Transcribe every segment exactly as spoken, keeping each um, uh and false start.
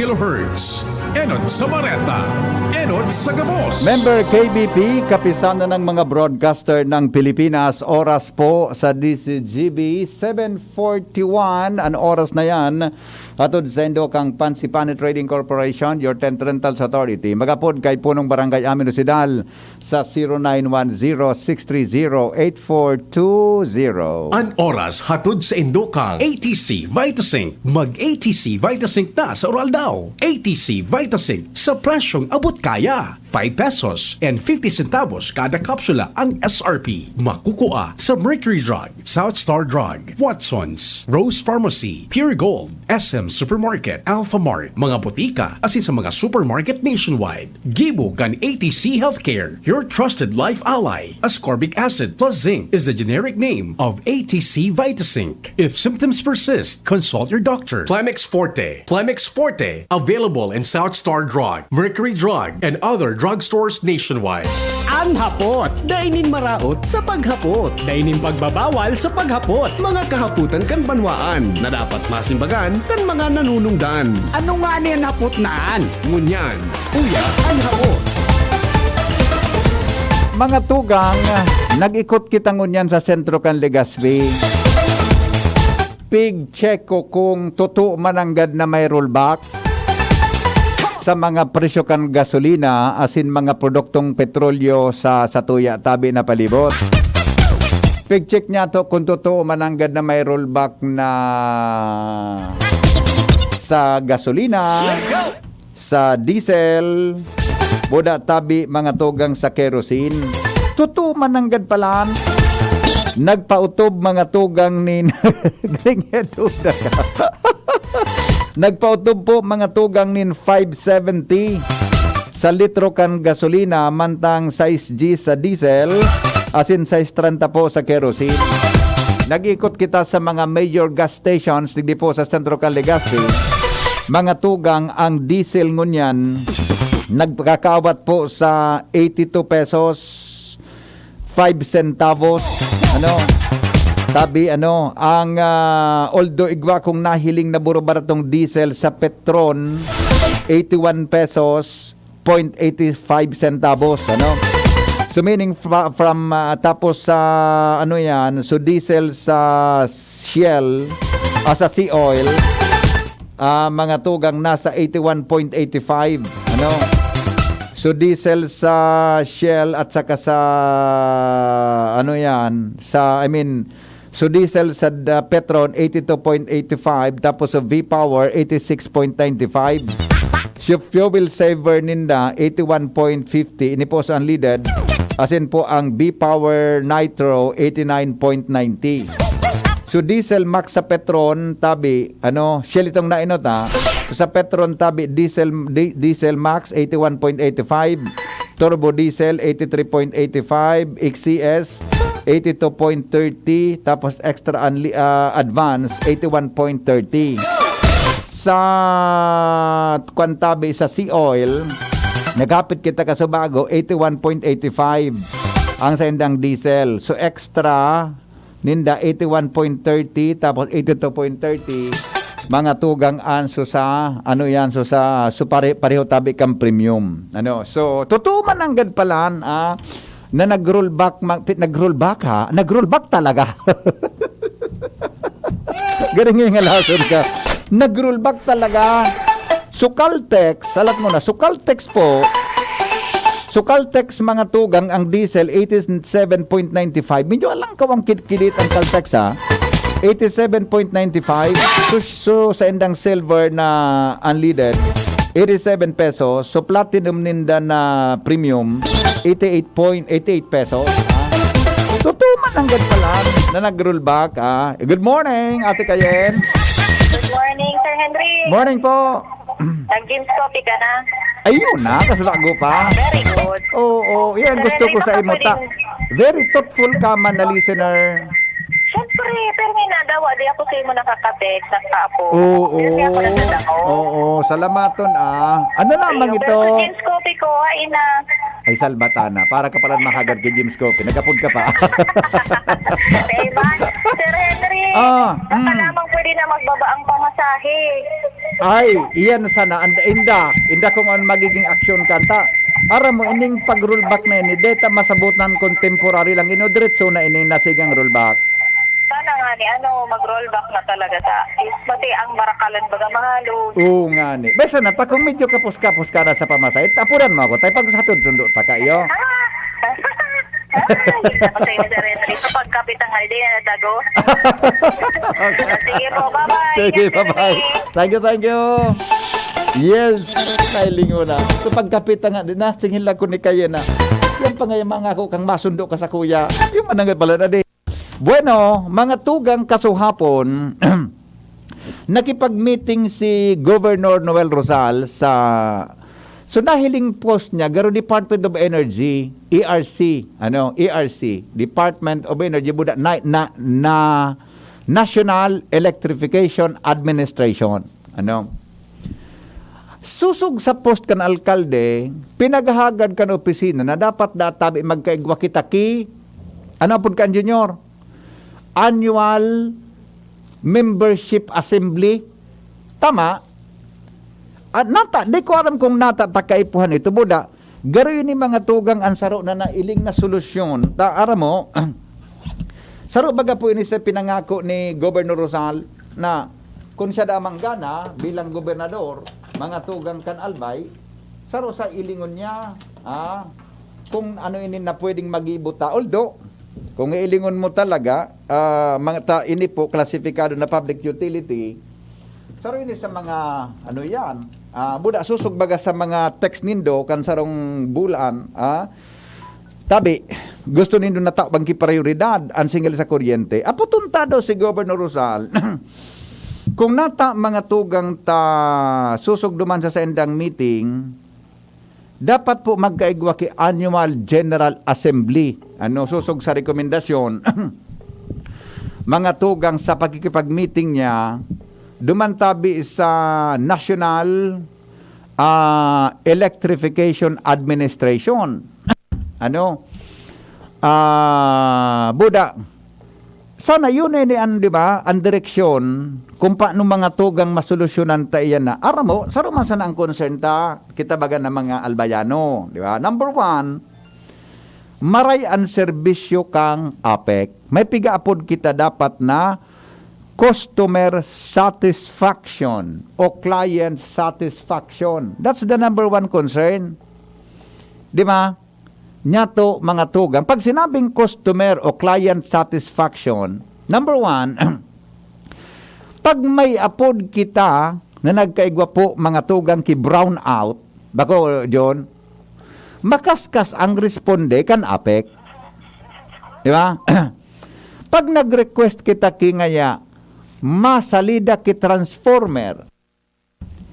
kilohertz. Enot sa bareta, enot sa gabos. Member K B P, Kapisanan ng mga Broadcaster ng Pilipinas. Oras po sa D C G B, seven forty-one. Ang oras na yan, hatod sa indo kang Pansipani Trading Corporation, your tent rentals authority. Magapod kay Punong Barangay Amin Osidal sa zero nine one zero six three zero eight four two zero. An oras hatod sa indo kang A T C Vitasync. Mag A T C Vitasync na sa Oral Daw. A T C Vitasync sa presyong abot kaya. Five pesos and fifty centavos kada kapsula ang S R P. Makukua sa Mercury Drug, South Star Drug, Watson's, Rose Pharmacy, Pure Gold, S M Supermarket, Alpha Mart, mga botika, asin sa mga supermarket nationwide. Gibo kan A T C Healthcare, your trusted life ally. Ascorbic acid plus zinc is the generic name of A T C Vitasync. If symptoms persist, consult your doctor. Plemex Forte. Plemex Forte, available in South Star Drug, Mercury Drug, and other drugstores nationwide. An hapot, dai nin maraot sa paghapot. Dai nin pagbabawal sa paghapot. Mga kahapotan kan banwaan na dapat masimbagan kan mga nanunungdan. Ano nga ni an hapot na an? Ngunyan, uya an hapot. Mga tugang, nag-ikot kita ngunyan sa sentro kan Legazpi. Pig-check ko kung totoo mananggad na may rollback sa mga presyo kan gasolina asin mga produktong petrolyo sa satuya tabi na palibot. Pig-check niya to kung totoo mananggad na may rollback na sa gasolina, sa diesel, buda tabi mga tugang sa kerosene. Totoo mananggad palan. Nagpautob mga tugang nin Galing yan, duda ka. Nagpautob po mga tugang nin five seventy sa litro kan gasolina, mantang sais diyes sa diesel, asin sais trenta po sa kerosene. Nag-ikot kita sa mga major gas stations digdi po sa sentro kan Legazpi. Mga tugang, ang diesel ngunyan nagkakaawat po sa eighty-two pesos five centavos. Ano? Tabi, ano, ang, ah, although igwa kong nahiling na buro-baratong diesel sa Petron, eighty-one pesos, point eighty-five centavos, ano? So, meaning fra-, from, ah, tapos sa, ano yan, so diesel sa Shell, ah, sa Sea Oil, ah, mga tugang nasa eighty-one point eighty-five, ano? So, diesel sa Shell at saka sa, ano yan, sa, I mean, so diesel sa, ah, Petron, eighty-two point eighty-five, tapos sa V-Power, eighty-six point ninety-five. So, fuel saver ninda, eighty-one point fifty, ini po sa unleaded. Asin po ang V-Power Nitro, eighty-nine point ninety. So, Diesel Max sa Petron, tabi, ano, Shell itong nainot, ha? Sa Petron, tabi, Diesel, di-, Diesel Max, eighty-one point eighty-five. Turbo Diesel, eighty-three point eighty-five. X C S, eighty-two point thirty. Tapos, Extra Unli-, ah, Advance, eighty-one point thirty. Sa kwan tabi, sa Sea Oil, naghapit kita kasubago, eighty-one point eighty-five ang saindang diesel. So, Extra ninda, eighty-one point thirty, tapos eighty-two point thirty, mga tugang an so sa, ano yan, so sa, so pare-, pareho tabi kang premium. Ano? So, totoo mananggad palan, ah, na nag-rollback, ma-, pi-, nag-rollback ha? Nag-rollback talaga. Galing nga yung halason ka. Nag-rollback talaga. So, Caltex, alat mo na, so, Caltex po, so, Caltex, mga tugang, ang diesel, eighty-seven point ninety-five. Medyo alang kawang kid-, kilit ang Caltex, ha? Eighty-seven point ninety-five. So, so, sa indang silver na unleaded, eighty-seven pesos. So, platinum ninda na premium, eighty-eight point eight eight pesos. Ah. Totoo mananggad palan na nag-rollback, ah. Good morning, Ate Kayen. Good morning, Sir Henry. Morning po. Nag-James Coffee ka na? Ayun na, kasi bago pa. Very good. Oo, yan Sir gusto Henry, ko sa baka imo ta. pwedeng- Very thoughtful ka man na listener. Siyempre, pero may nadawa, di ako sa imo nakaka-text, nagpa-apo. Oo. Kasi ako nagdadako. Oo, salamaton, ah. Ano lamang Ayun, ito? Pero sa James Coffee ko, ay na. Ay, salbatana. Para ka pala mahagad kay James Coffee. Nagapod ka pa. Diba? Sir Henry, Ah, baka mm. lamang pwede na magbaba ang pamasahe. Ay, iyan sana, and, inda, inda kung ano magiging aksyon kanta. Aram mo, ining pag-rollback na ini, deta masabutan kung temporary lang, ino diretso na ini nasigang rollback. Sana nga ni ano, mag-rollback na talaga ta. Is pati ang marakalan baga mahalog. Oo nga ni. Basta na, ta kung medyo kapos-kapos ka na sa pamasahe, tapuran mo ako, tay pagsatod sundo ta ka iyo. Ay, ako sa'yo, Sir Henry. Sa pagkapit ang haliday na natago. Sige po, bye-bye. Sige, Sir bye-bye. Henry. Thank you, thank you. Yes, nailingon na. Sa pagkapit nga, di na, singil lang ko ni Kaye na. Yan pa nga yung mga ako kang masundo ka sa kuya. Yung mananggal pala na di. Bueno, mga tugang kasuhapon, nakipag-meeting si Governor Noel Rosal sa, so, nahiling post niya, garo Department of Energy, E R C, ano, E R C, Department of Energy, buda, na, na, na, National Electrification Administration. Ano? Susog sa post kan alkalde, pinaghahagad kan opisina na dapat da tabi magkaigwa kita ki, ano apod kan Junior? Annual Membership Assembly. Tama? At nata, di ko aram kung nata ta kaipuhan ito, buda. Garo ini mga tugang ang saro na nailing na solusyon. Ta, aram mo, saro baga po ini sa pinangako ni Governor Rosal na kung siya da manggana bilang gobernador, mga tugang kan Albay, saro sa ilingon niya, ah, kung ano ini na pwedeng mag-ibuta. Although, kung ilingon mo talaga, ah, mga ta, ini po, klasifikado na public utility, saro ini sa mga, ano yan, ah, buda, susog baga sa mga text nindo, kan sarong bulan, ah, tabi, gusto nindo na ta bang kiprayoridad an singil sa kuryente. Aputon ta daw si Governor Rosal. Kung nata mga tugang ta susog duman sa saindang meeting, dapat po magkaigwa ki Annual General Assembly. Ano, susog sa rekomendasyon, mga tugang sa pakikipag-meeting niya, duman tabi sa National, ah, Electrification Administration. Ano? Ah, buda. Sana yun ini an, di ba, ang direksyon kung paano mga tugang masolusyonan ta iyan na. Aram mo, saro man sana ang concern ta, kita baga na mga Albayano, di ba? Number one, maray an serbisyo kang APEC. May pigaapod kita dapat na customer satisfaction o client satisfaction. That's the number one concern. Di ba? Nyato, mga tugang. Pag sinabing customer o client satisfaction, number one, pag may apod kita na nagkaigwa po, mga tugang, ki brown out, bako, John, makaskas ang responde kan APEC. Di ba? Pag nag-request kita ki ngaya, masalida ki transformer,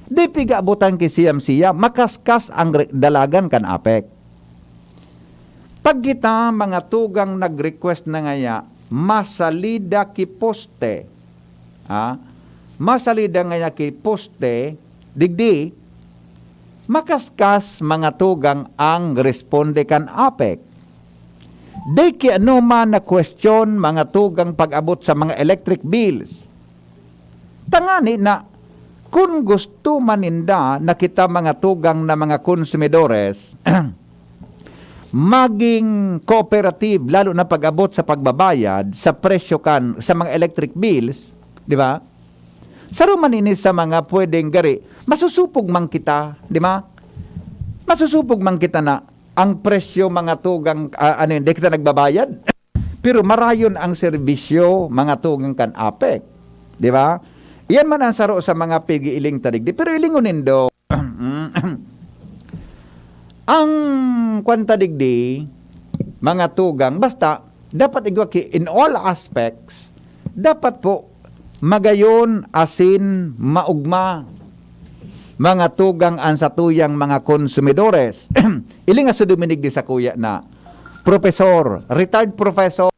di piga abutan ki siyam-siyam, makaskas ang re-, dalagan kan APEC. Pag kita, mga tugang, nag-request na ngaya, masalida ki poste. Ha? Masalida ngaya ki poste, digdi, makaskas, mga tugang, ang responde kan APEC. Di ki anoman na question, mga tugang, pag-abot sa mga electric bills. Tangani na, kun gusto man ninda na kita mga tugang na mga konsumidores, maging cooperative, lalo na pag-abot sa pagbabayad sa presyo kan, sa mga electric bills, di ba? Saro man ini sa mga pwedeng gari, masusupog man kita, di ba? Masusupog man kita na ang presyo, mga tugang, ah, ano yun, di kita nagbabayad. Pero marayon ang serbisyo, mga tugang kan APEC. Di ba? Iyan man ang saro sa mga pig-iiling ta digdi. Pero ilingon nindo, ang kwan ta digdi, mga tugang, basta, dapat igwa ki, in all aspects, dapat po, magayon asin maugma, mga tugang, an satuyang mga konsumidores. Ilinga si Dominic de Sakuya na professor, retired professor,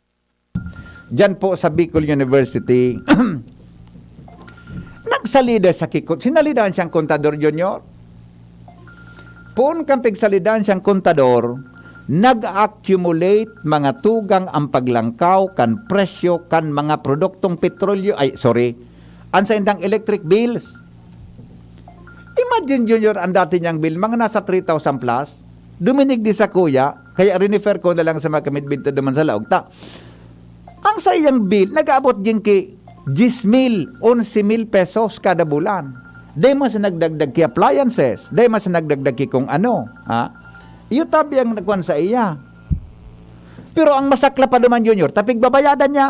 diyan po sa Bicol University. Nagsalida sa kikot. Sinalidahan siyang kontador, Junior. Poon kan pigsalidaan siyang kontador, nag-accumulate, mga tugang, ang paglangkaw kan presyo kan mga produktong petrolyo, ay, sorry, an saindang electric bills. Imagine, Junior, ang dati niyang bill, mga nasa three thousand plus. Duminig di sa kuya, kaya rinifer ko na lang sa mga kamidbid ta duman sa laog. Ta, ang saiyang bill, nag-aabot din ki diyes mil, onse mil pesos kada bulan. Dai man siya nagdagdag ki appliances, dai man siya nagdagdag ki kung ano, ha? Iyo tabi ang nagkuhan sa iya. Pero ang masaklap pa duman, Junior, ta pigbabayadan niya.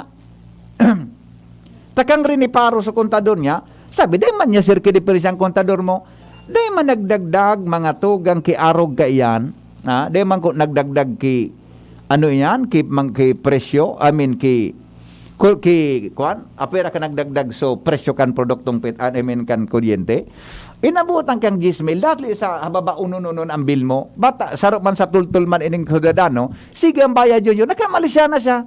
Takang riniparo sa kontador niya, sabi, "Dai man niya, sir, kidiperensyang kontador mo. Dai man nagdagdag, mga tugang, ki arog kaiyan. Ha? Dai man ko nagdagdag ki, ano iyan, ki, mang, ki presyo, I mean, ki, ku-, ki, kuan, apira ka nagdagdag so presyo kan produktong pit, I mean, kan kuryente. Inabutan kang diyes mil, dati sa hababa unon-unon ang bill mo. Bata, saro man sa tultol man ining syudadano, sige ang bayad yun, yun. Nagkamali siya na siya."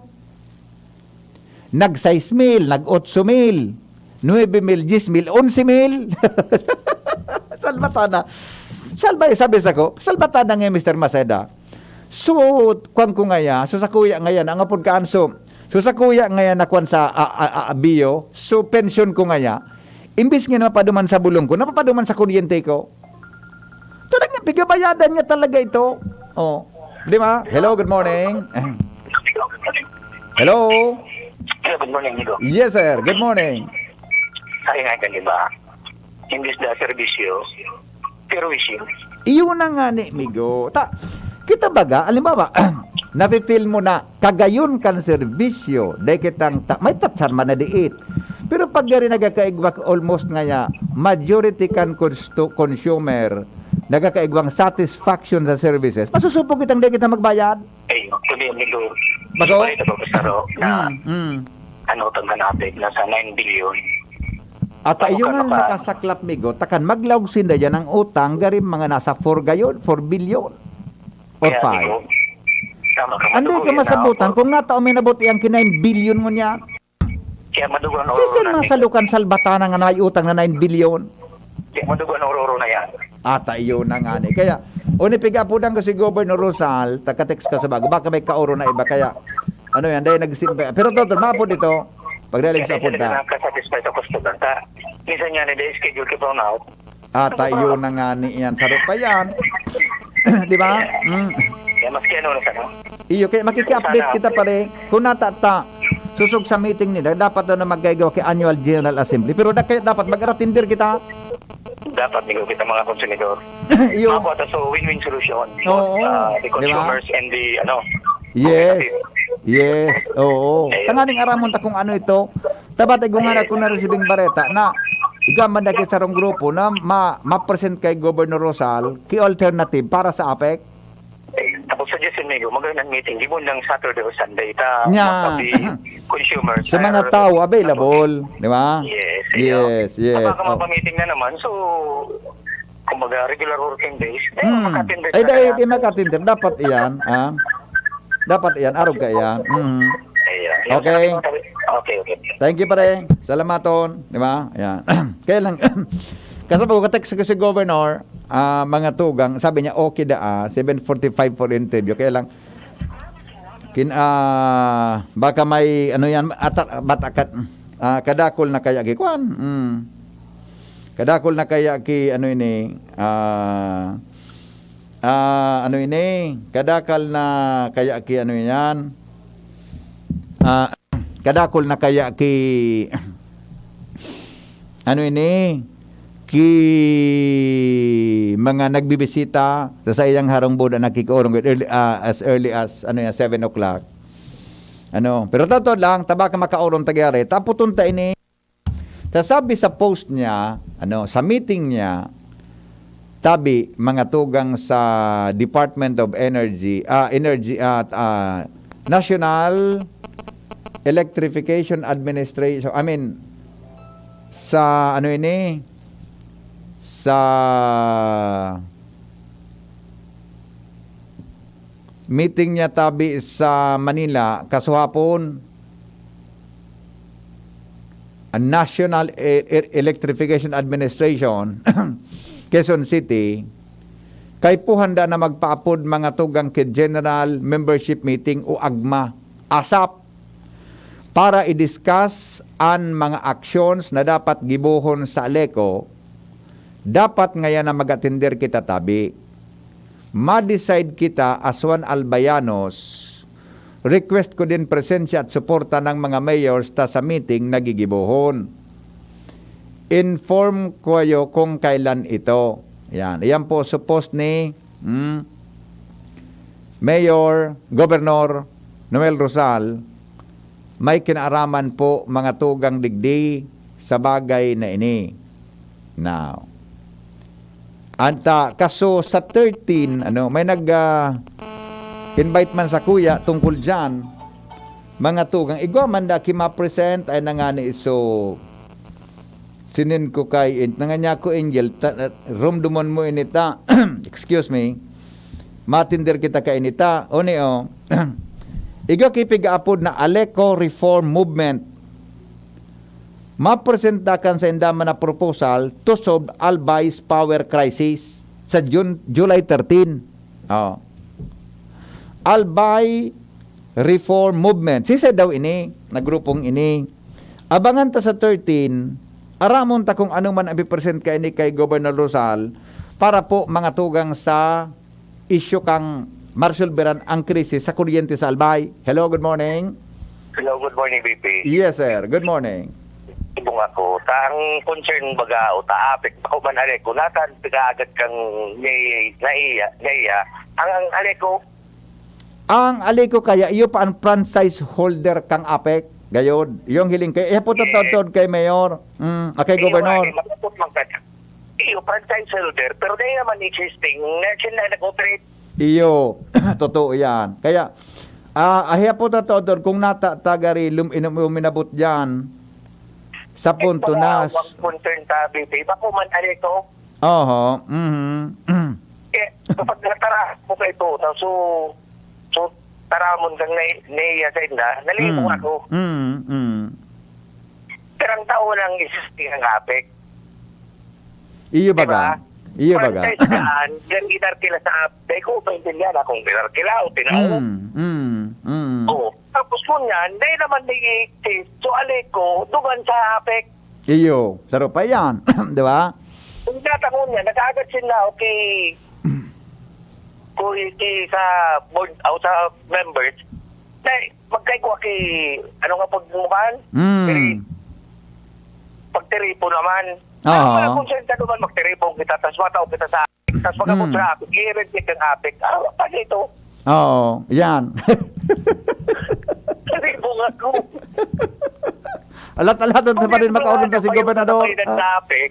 Nag sais mil, nag otso mil, nuebe mil, diyes mil, onse mil. Salbatana. Salbay, sabi sa ko, salbatana nga, Mister Maceda. So, kwan ko ngaya, so sa kuya ngaya, na angapod kaan, so, so sa kuya ngaya na kwan sa, a, a, a, bio, so pensyon ko ngaya, imbis nga napapaduman sa bulong ko, napapaduman sa kuryente ko. Talagang pigabayadan niya talaga ito. Oh. Di ba? Hello, good morning. Hello? Hello, good morning, Nico. Yes, sir. Good morning. Ay, nga ka, di ba? Imbis na serbisyo, perwisyo. Iyon na nga ni, Migo. Ta, kita baga, halimbawa, nafe-feel mo na kagayon kan serbisyo, dai kitang ta-, may tatsan man na diit. Pero pag yari nagkakaigwa almost ngaya, majority kan consto-, consumer, nagkakaigwang satisfaction sa services, masusupog kitang dai kita magbayad. Ay, kundi ang Migo, Bago? Balita ko, Mister Ro, na Mm, mm. ano, tang kanapit, nasa nine billion. Ata Tama iyo ka, nga naka- nakasaklap, Migo, takan maglaog sinda dyan ang utang, garing mga nasa four gayon, four billion. Or Kaya, five. Migo, tama ka, Andi madugo ka yan, masabutan ah, kung nata uminabot iyang ki nine billion ngunyan. Kaya madugo ang Sisin ororo na mga salukan salbatana nga naay utang na nine billion. Kaya madugo ang ororo na yan. Ata iyo na nga ni. Kaya, uni pigapudan ko si Governor Rosal, taga-text ka sa bago. Baka may kaoro na iba. Kaya, ano yan, dahil nagsimba. Pero totoo, mapod ito. Pagdaling sa Kaya punta. Hindi na nakasatisfy sa customer. Ta, minsan nga na, dahil schedule ka pa out. Ata iyo na nga ni yan. Sarap pa yan. Di ba? Mm. Kaya maski ano na sana. Iyo, kaya makiki-update Sana kita, update. Pare. Kung natata, susog sa meeting nila, dapat daw na magkaigaw kay Annual General Assembly. Pero da-, kaya dapat mag-aratinder kita. Dapat, Migo, kita mga konsumidor. Iyo. Mabot sa win-win solution. Oo. Ah, the Di ba? Consumers and the, ano, Yes. competitive. Yes. Oo. Ayun. Tanganing aramon ta kung ano ito. Tabat, igwa nga na Ayun. Ako na-receiving bareta na igwa man dahil sa sarong grupo na ma-, ma-present kay Governor Rosal, ki alternative para sa APEC. Eh, tapos sa Diyos, Migo, magandang meeting. Di mo lang Saturday o Sunday. Ta, Nya. Makabi consumers Sa mga are tao available, di ba? Yes, iyo. Yes, yes. Baka Oh. Mapamiting na naman. So, kumbaga, regular working days. Eh, Hmm. Makatinders Ay, na dahil kaya. Di makatinders. Dapat iyan, ah. Dapat iyan. Arog ka iyan. Mhm. Ayun. Okay. Okay, okay. Thank you, pare. Salamaton. Di ba? Ayan. Kaya lang, kasabay ko, ka-text ko si Governor, ah, mga tugang, sabi niya, okay da, ah, seven forty-five for interview. Kaya lang, kin-, ah, baka may, ano yan, ata-, batakat, ah, kadakol na kaya, kikuan. Mm. Kadakol na kaya ki, ano ini, ah, ah, ano ini, kadakal na kaya ki, ano yan, ah, kadakol na kaya ki, ano ini, ki mga nagbibisita sa saiyang harong boda, nakikaurong early, ah, as early as, ano yan, seven o'clock. Ano, pero totoo lang, tabaka makauron tagyari, taputon ta ini. Ta sabi sa post niya, ano, sa meeting niya, tabi, mga tugang sa Department of Energy, ah, Energy at, ah, National Electrification Administration, I mean, sa ano ini, sa meeting niya tabi sa Manila, kasuhapon, ang National E-, E-, Electrification Administration, Quezon City, kaipuhan da na magpaapod mga tugang ki General Membership Meeting o agma, ASAP, para i-discuss an mga actions na dapat gibohon sa ALECO Dapat ngayan na mag-atender kita tabi. Ma-decide kita as one Albayanos. Request ko din presensya at suporta ng mga mayors ta sa meeting na gigibohon. Inform ko kayo kung kailan ito. Yan. Iyan po supposed ni, hmm, Mayor, Gobernador Noel Rosal. May kinaaraman po mga tugang digdi sa bagay na ini. Now, anta, kaso sa thirteen, ano, may nag, ah, invite man sa kuya tungkol dyan. Mga tugang, igwa man da ki ma-present, ay nangani iso. Sinin ko kay, in-, nanganya ko, Angel, ta-, romdomon mo inita. Excuse me. Matinder kita kay inita. Oni, oh. Igwa ki pigaapod na Aleco Reform Movement. Mapresenta kan sa indaman na proposal to solve Albai's power crisis sa June, July thirteen. Oh. Albay Reform Movement. Sisay daw ini, na grupong ini. Abangan ta sa thirteen, aramon ta kung ano man ang ipipresent kaini kay Governor Rosal para po mga tugang sa isyu kan maresolbaran ang krisis sa kuryente sa Albay. Hello, good morning. Hello, good morning, B P. Yes, sir. Good morning. Ibong ako. Ta ang concern baga o ta apek, bako man Aleco, natan pinaagad kang ni, naiya, naiya. Ang, ang Aleco, Ang Aleco kaya, iyo pa ang franchise holder kang apek, gayod. Yung hiling kay, eh, po Eh, taod-taod kay Mayor. Mm, ah, kay iyo Gobernador. Nga, eh, malapot man ka. Iyo, franchise holder, pero dahil naman existing, na siya na nag-operate. Iyo, totoo yan. Kaya, ah, ahiya po taod-taod, kung nata tagari lum-, inum-, uminabot dyan, sa Eh, punto mga na s- awang concern ta, B P. Bako man, Aleco, Oho, mhm. Eh, kapag natara ko kay Tona, so, so, taramon kang nai-, naiya sa inda, nalibog Mm, ako. Mm, mm. Pero ang tao lang is ang apek. Iyo baga? Diba? Iyo baga? Franchise dyan, dyan ginarkila sa apek. Dahil ko maintindihan akong ginarkila o tinao. Mm, mm, mm. Oo. Tapos kung yan, dahil naman may exist, so Aleco, duman sa apek. Iyo, saro pa yan, di ba? Kung tatangon niya, nag-aagad sila, okay, kung ki sa board, o sa members, na magkaigwa ki, ano nga pagmukhaan? Mm. Tiri-, pagtiripo naman. Oo. Ano pala kung saan ka naman magtiripo kita, tas matao kita sa, tas magabot Mm. sa apik, i-reject ang apik. Ah, paano ito? Oo, yan. Tiripo nga ako. Alat-alat, Kung pa rin hindi makaurong na si magkakaroon gobernador. Tayo ng Ah. Topic,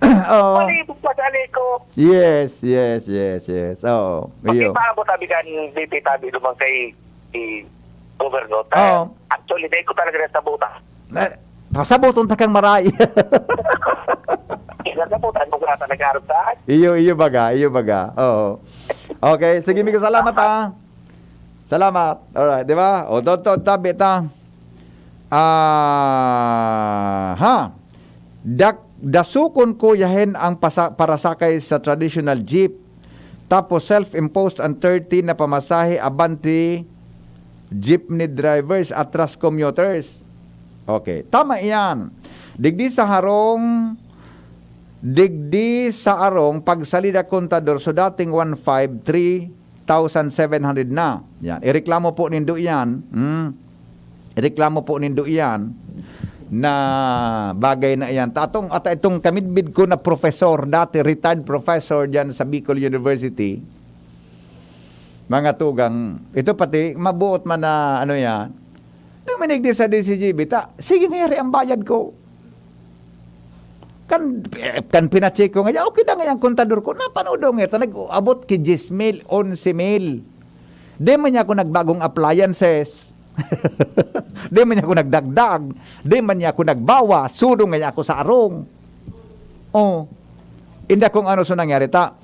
Oo. Palibog pa sa Aleco. Yes, yes, yes, yes. Oo, iyo. Pagkipaabot tabi kan B P tabi naman kay si Governor. Oo. Actually, dahil ko talaga nasabutan. Eh, pasabuton ta kang maray. Nasabutan mo ka talaga, Arta. Iyo, iyo baga, iyo baga. Oo. Okay, sige, Miko, salamat, ha. Salamat. Alright, di ba? O, tot, tot, tabi ta. Ah, ha. Dak-, dasukon ko yahen ang pasa-, parasakay sa traditional jeep. Tapos self-imposed ang thirty na pamasahe, abanti jeepney drivers, atras commuters. Okay, tama iyan. Digdi sa harong, digdi sa arong pagsalida Contador, so dating one five, three thousand seven hundred na. Yan. Ireklamo po nindo iyan. Hmm. Ireklamo po nindo iyan na bagay na iyan. Ta-, atong, at itong kamidbid ko na professor, dati retired professor diyan sa Bicol University, mga tugang, ito pati, mabuot man na ano yan, duminig din sa D C G B, ta, sige, ngayari ang bayad ko. Kan, kan pinacheck ko nga, okay na nga yung kontador ko. Napanood daw nga, ta nag-abot ki diyes mil, onse mil. Di man niya ako nagbagong appliances. Di man niya ako nagdagdag. Di man niya ako nagbawa. Sudong nga niya ako sa arong. Oh. Inda kung ano so nangyari ta.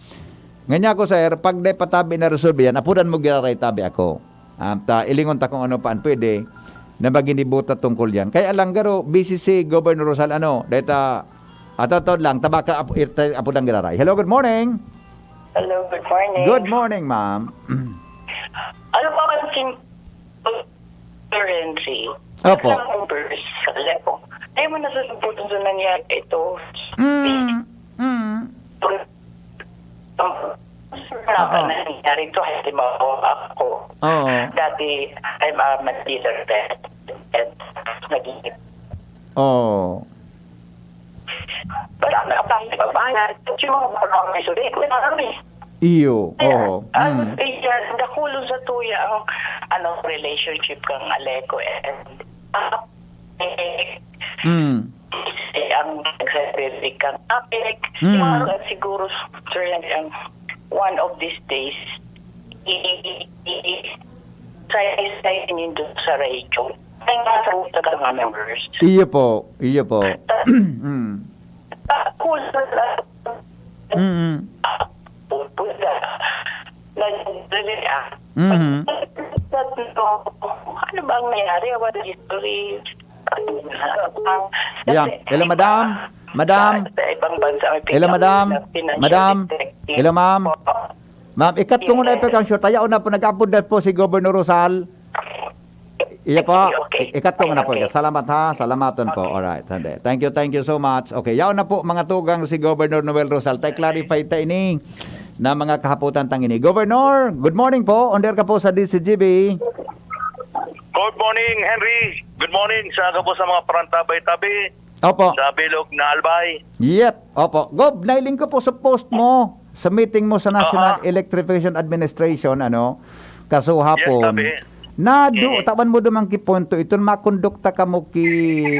Nga niya ako, sir, pag di patabi na resolve yan, apudan mo giraray tabi ako. At, ah, ilingon ta kung ano pa ang pwede na maginibuta tungkol yan. Kaya lang garo, B C C Governor Rosal, ano, deta, atatod lang, tabaka ap-, ir-, ta-, apo ng giraray. Hello, good morning. Hello, good morning. Good morning, ma'am. Ano pa man si Sir Renzi? Opo. Ang numbers sa level. Ay mo nasasabutan sa nangyari ito. Mm, mm. Wala Oo. nangyari to, halimbawa ako. Oo. Dati, I'm a Manila rep. And naging Oo. Wala na, kahit pa paano, yung mga barangay, so, di ko na kami. Iyo, Kaya, oo. ang Mm. iya, dakulon sa tuya ang, ano, relationship kang Aleco and, ah, eh, Mm. eh, ang nagre-react kang Apec, Mm. yung mga siguro, sir, ang one of these days, i-, i-, i-, i-, sa, sa, sa, sa radyo. Ay, nasa utak ang mga members. Iyo po, iyo po. Mm. Ako na lang. Mm. Pupunta. Nandun na. Mhm. Ano ba ang nangyari? What history? Yeah. Kasi Hello, madam. Madam. Sa, sa ibang bansa, may Hello, madam. Madam. Hello, ma'am. Ma'am, ikat ko muna ipag ang short. Ayaw na po, nag-apod na po si Governor Rosal. Iya po. Okay, okay. I-, ikat ko muna po. Okay. Salamat, ha. Salamaton po. Okay. Alright. Hande. Thank you, thank you so much. Okay, yaon na po, mga tugang, si Governor Noel Rosal. Tay clarify ta ini na mga kahapotan tang ini. Governor, good morning po. On air ka po sa D Z G B. Good morning, Henry. Good morning sa gabos sa mga parantabay tabi. Opo. Sa bilog na Albay. Yep. Opo. Gob, nailing ko po sa post mo, sa meeting mo sa National Aha. Electrification Administration, ano, kasuhapon. Yes, tabi. Na do, Mm. tawan mo duman ki punto, iton makondukta kamo ki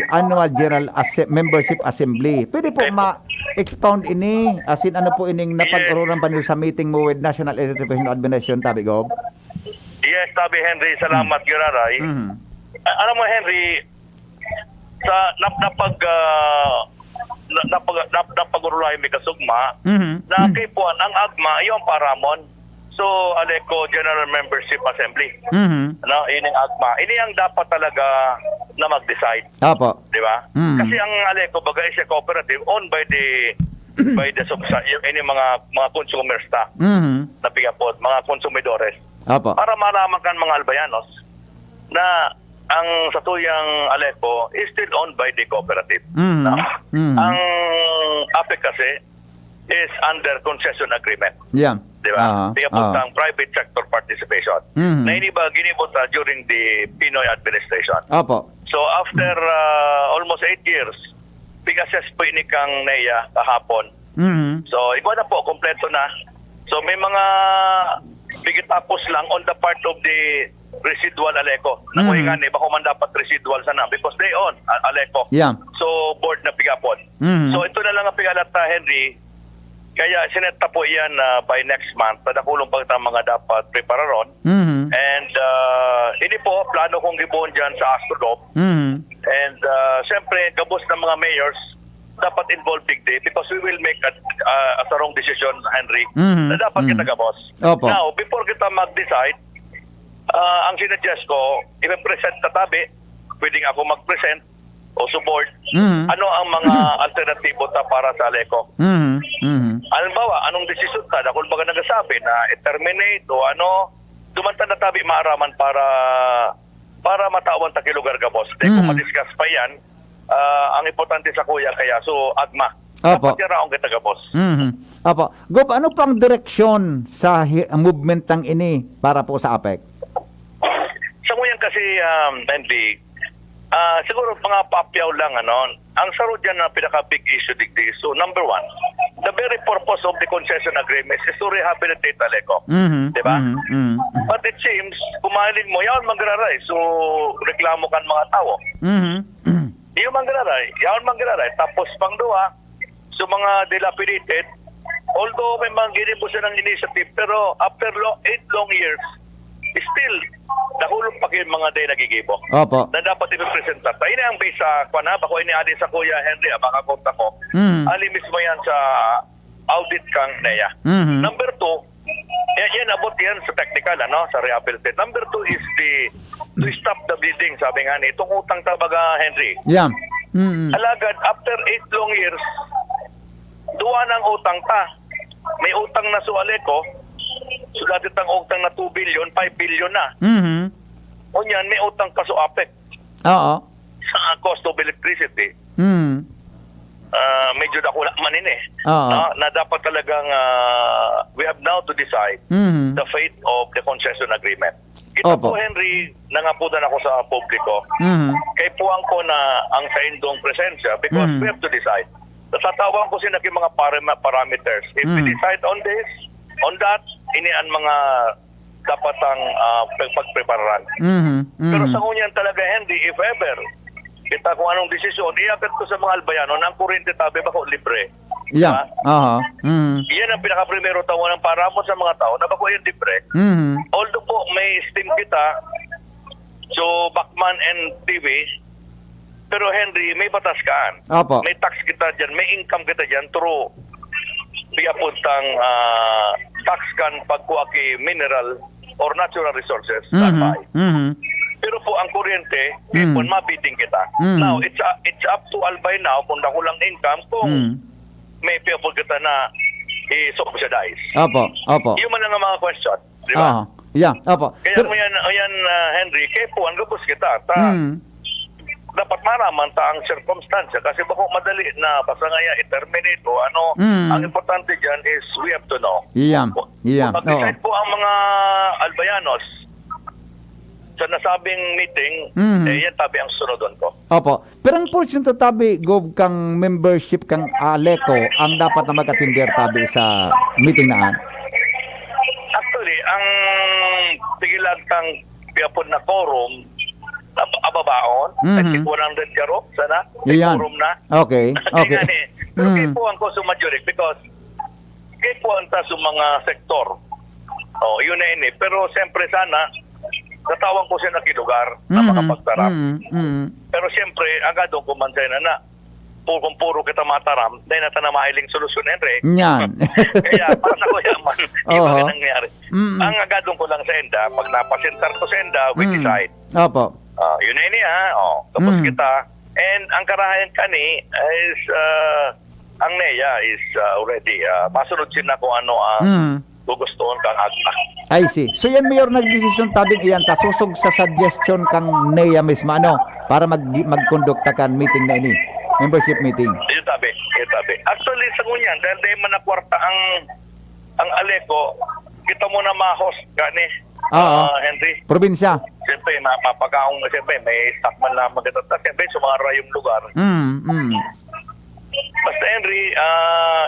annual general Assem-, membership assembly. Pwede po Okay po. ma-expound ini, as in, ano po ining Yes. napag-ororan pa niyo sa meeting mo with National Electrification Administration, tabi, Gob? Yes, tabi, Henry. Salamat, Mm. Giraray. Mm. A-, alam mo, Henry, sa nap-, napag, ah, na-, napag-, nap-, napag-urulayan mi kasugma, Mhm. na Mhm. kaipuhan, ang AGMA, iyo ang paramon. So, Aleco General Membership Assembly. Mhm. No, ini ang AGMA. Ini ang dapat talaga na mag-decide. Apo. Di ba? Mhm. Kasi ang Aleco, baga, is a cooperative owned by the, by the subsa-, yung, ini mga, mga consumers ta, Mhm. na pigapod, mga konsumidores. Apo. Para malaman kan mga Albayanos na ang satuyang Aleco is still owned by the cooperative. Mhm. No? Mhm. Ang APEC kasi is under concession agreement. Yeah. Di ba? Aha, Kaya aha. puntang private sector participation. Mhm. Na ini ba ginibo ta during the Pinoy administration? Apo. So after, ah, almost eight years, pig-assess po ini kang NEA kahapon. Mhm. So, igwa na po, kompleto na. So, may mga pigitapos lang on the part of the residual Aleco. Na kung Mhm. ingani, bako man dapat residual sana because they own, a-, Aleco. Yeah. So, board na pigapon. Mhm. So, ito na lang ang pigalat ta, Henry. Kaya sinet ta po iyan, ah, by next month. Padakulong pa kita mga dapat prepararon. Mhm. And, ah, ini po, plano kong gibohon dyan sa ASCODOP. Mhm. And, ah, siyempre, gabos ng mga mayors, dapat involved digdi because we will make a, ah, a strong decision, Henry, Mhm. na dapat Mhm. kita gabos. Opo. Now, before kita mag-decide, ah, ang sinuggest ko, i-present ta tabi, pwedeng ako mag-present o support. Mhm. Ano ang mga alternatibo ta para sa Aleco? Mhm. Mhm. Halimbawa, anong desisyon ta? Dakul baga nagsasabi na i-terminate o ano, duman ta na tabi maaraman para, para matawan ta ki lugar gabos. Dahil kung Mhm. ma-discuss pa yan, ah, ang importante sa kuya kaya, so, AGMA. Opo. Dapat yan raon kita gabos. Mhm. Opo. Gob, ano po ang direksyon sa hi-, movement tang ini para po sa APEC? Sa nguyan kasi, um, Henry, ah, siguro mga papyaw lang, ano, ang saro dyan na pinaka-big issue digdi. So, number one, the very purpose of the concession agreement is to rehabilitate Aleco. Mhm, Di ba? mhm, mhm. But it seems, kung mahiling mo, yaon manggararay. So, reklamo kan mga tao. Mhm. Iyo manggararay, yaon manggararay. Tapos, pangduwa, so mga dilapidated, although may mga ginibo siya ng initiative, pero after lo-, eight long years, still, nakulong pa kayo mga day nagigibo Opo. na dapat ipipresenta. Ta, ini ang base sa, kwan ha, bako ini ali sa Kuya Henry, ah, baka konta ko. Mm. Ali mismo yan sa audit kang NEA. Mhm. Number two, yan, yan, abot yan sa technical, ano, sa rehabilitate. Number two is the, to stop the bleeding, sabi nga ni, itong utang ta, baga, Henry. Yeah. Mm. Alagad, after eight long years, duwa ng utang ta. May utang na sa Aleco, so dati tang utang na two billion, five billion na. Mhm. O niyan, may utang pa sa APEC. Oo. Sa cost of electricity. Mm. ah, medyo dakula man ini. Oo. Ah, na dapat talagang, ah, we have now to decide Mhm. the fate of the concession agreement. Kita Opo. po, Henry, nangaputan ako sa publiko. Mhm. Kaipuhan ko na ang saindong presensya because Mhm. we have to decide. Tatawan ko sila ng mga parama-, parameters. If we Mhm. decide on this, on that, ini ang mga dapat ang, ah, pag-, pagprepararan. Mhm. Pero Mhm. sa ngunyan talaga, Henry, if ever, kita kung anong desisyon, iagad ko sa mga Albayano na ang kuryente tabi bako libre. Yeah. Diba? Aha. Mhm. Iyan ang pinakaprimero tawan ng paramot sa mga tao na bako yan libre. Mhm. Although po, may steam kita, so Bacman and T V, pero Henry, may batas kaan. Opo. May tax kita dyan, may income kita dyan through piyapuntang, ah, tax kan pagkuha ki mineral or natural resources sa Mhm. Albay. Mhm. Pero po ang kuryente, Mm. ipon, mabiting kita. Mm. Now, it's, uh, it's up to Albay now kung dakulang income, kung Mm. may piyapon kita na i-subsidize. Opo, opo. Yun man ang mga question, di ba? Ah, yeah, opo. Kaya Pero mo yan, yan, ah, Henry, kaya po ang gabos kita. Ta, Mm. dapat maraman ta ang sirkumstansya kasi bako madali na basta nga yan, i-terminate o ano. Mm. Ang importante dyan is we have to know. Yeah, yeah, Pag-decide oo. po ang mga Albayanos sa nasabing meeting, Mhm. eh, yan tabi ang sunodon ko. Opo. Pero ang porsyento tabi, Gov, kang membership kang ALECO ang dapat na mag-attender tabi sa meeting na an? Actually, ang pigilan kang piyapon na quorum, ab-, ababaon, Mhm. I think one hundred garo, sana, may Iyan. quorum na. Okay, Kaya okay. nga ni, pero Mm. kaya po ang ko sumadyurik because kaya po ang ta sa mga sektor. Oh, yun na ini. Pero siyempre sana, natawan ko siya na kilugar na Mm, makapagtarap. mm, mm. Pero siyempre, agad ko man siya na, na, pu-, kung puro kita mataram, dahil na ta na mahiling solusyon, Henry. Yan. Kaya, para sa kuya man, iba Oho. ka nangyari. Mm. Ang agadon ko lang sa enda, pag napasentar ko sa enda, we Mm. decide. Opo. Ah, yun na ini, ha? Oh, tapos Mm. kita. And ang karahayan kani is, ah, ang NEA is, ah, already, ah, masunod sila kung ano ang Mm. gugustuhon kang agma. I see. So yan, Mayor, nagdesisyon tabing iyan, ta sosog sa suggestion kang NEA mismo, ano, para mag-, magkondukta kan meeting na ini, membership meeting. Yun tabi, yun tabi. Actually, sa ngunyan, dahil dahil man na kwarta ang, ang ALECO, kita mo na ma-host gani, Oo. ah, Henry. Probinsya. Siyempre, ma-, mapakaon, siyempre, may stock man lamang kita. Siyempre, sa mga rayong lugar. Mm, mm. Basta, Henry, ah,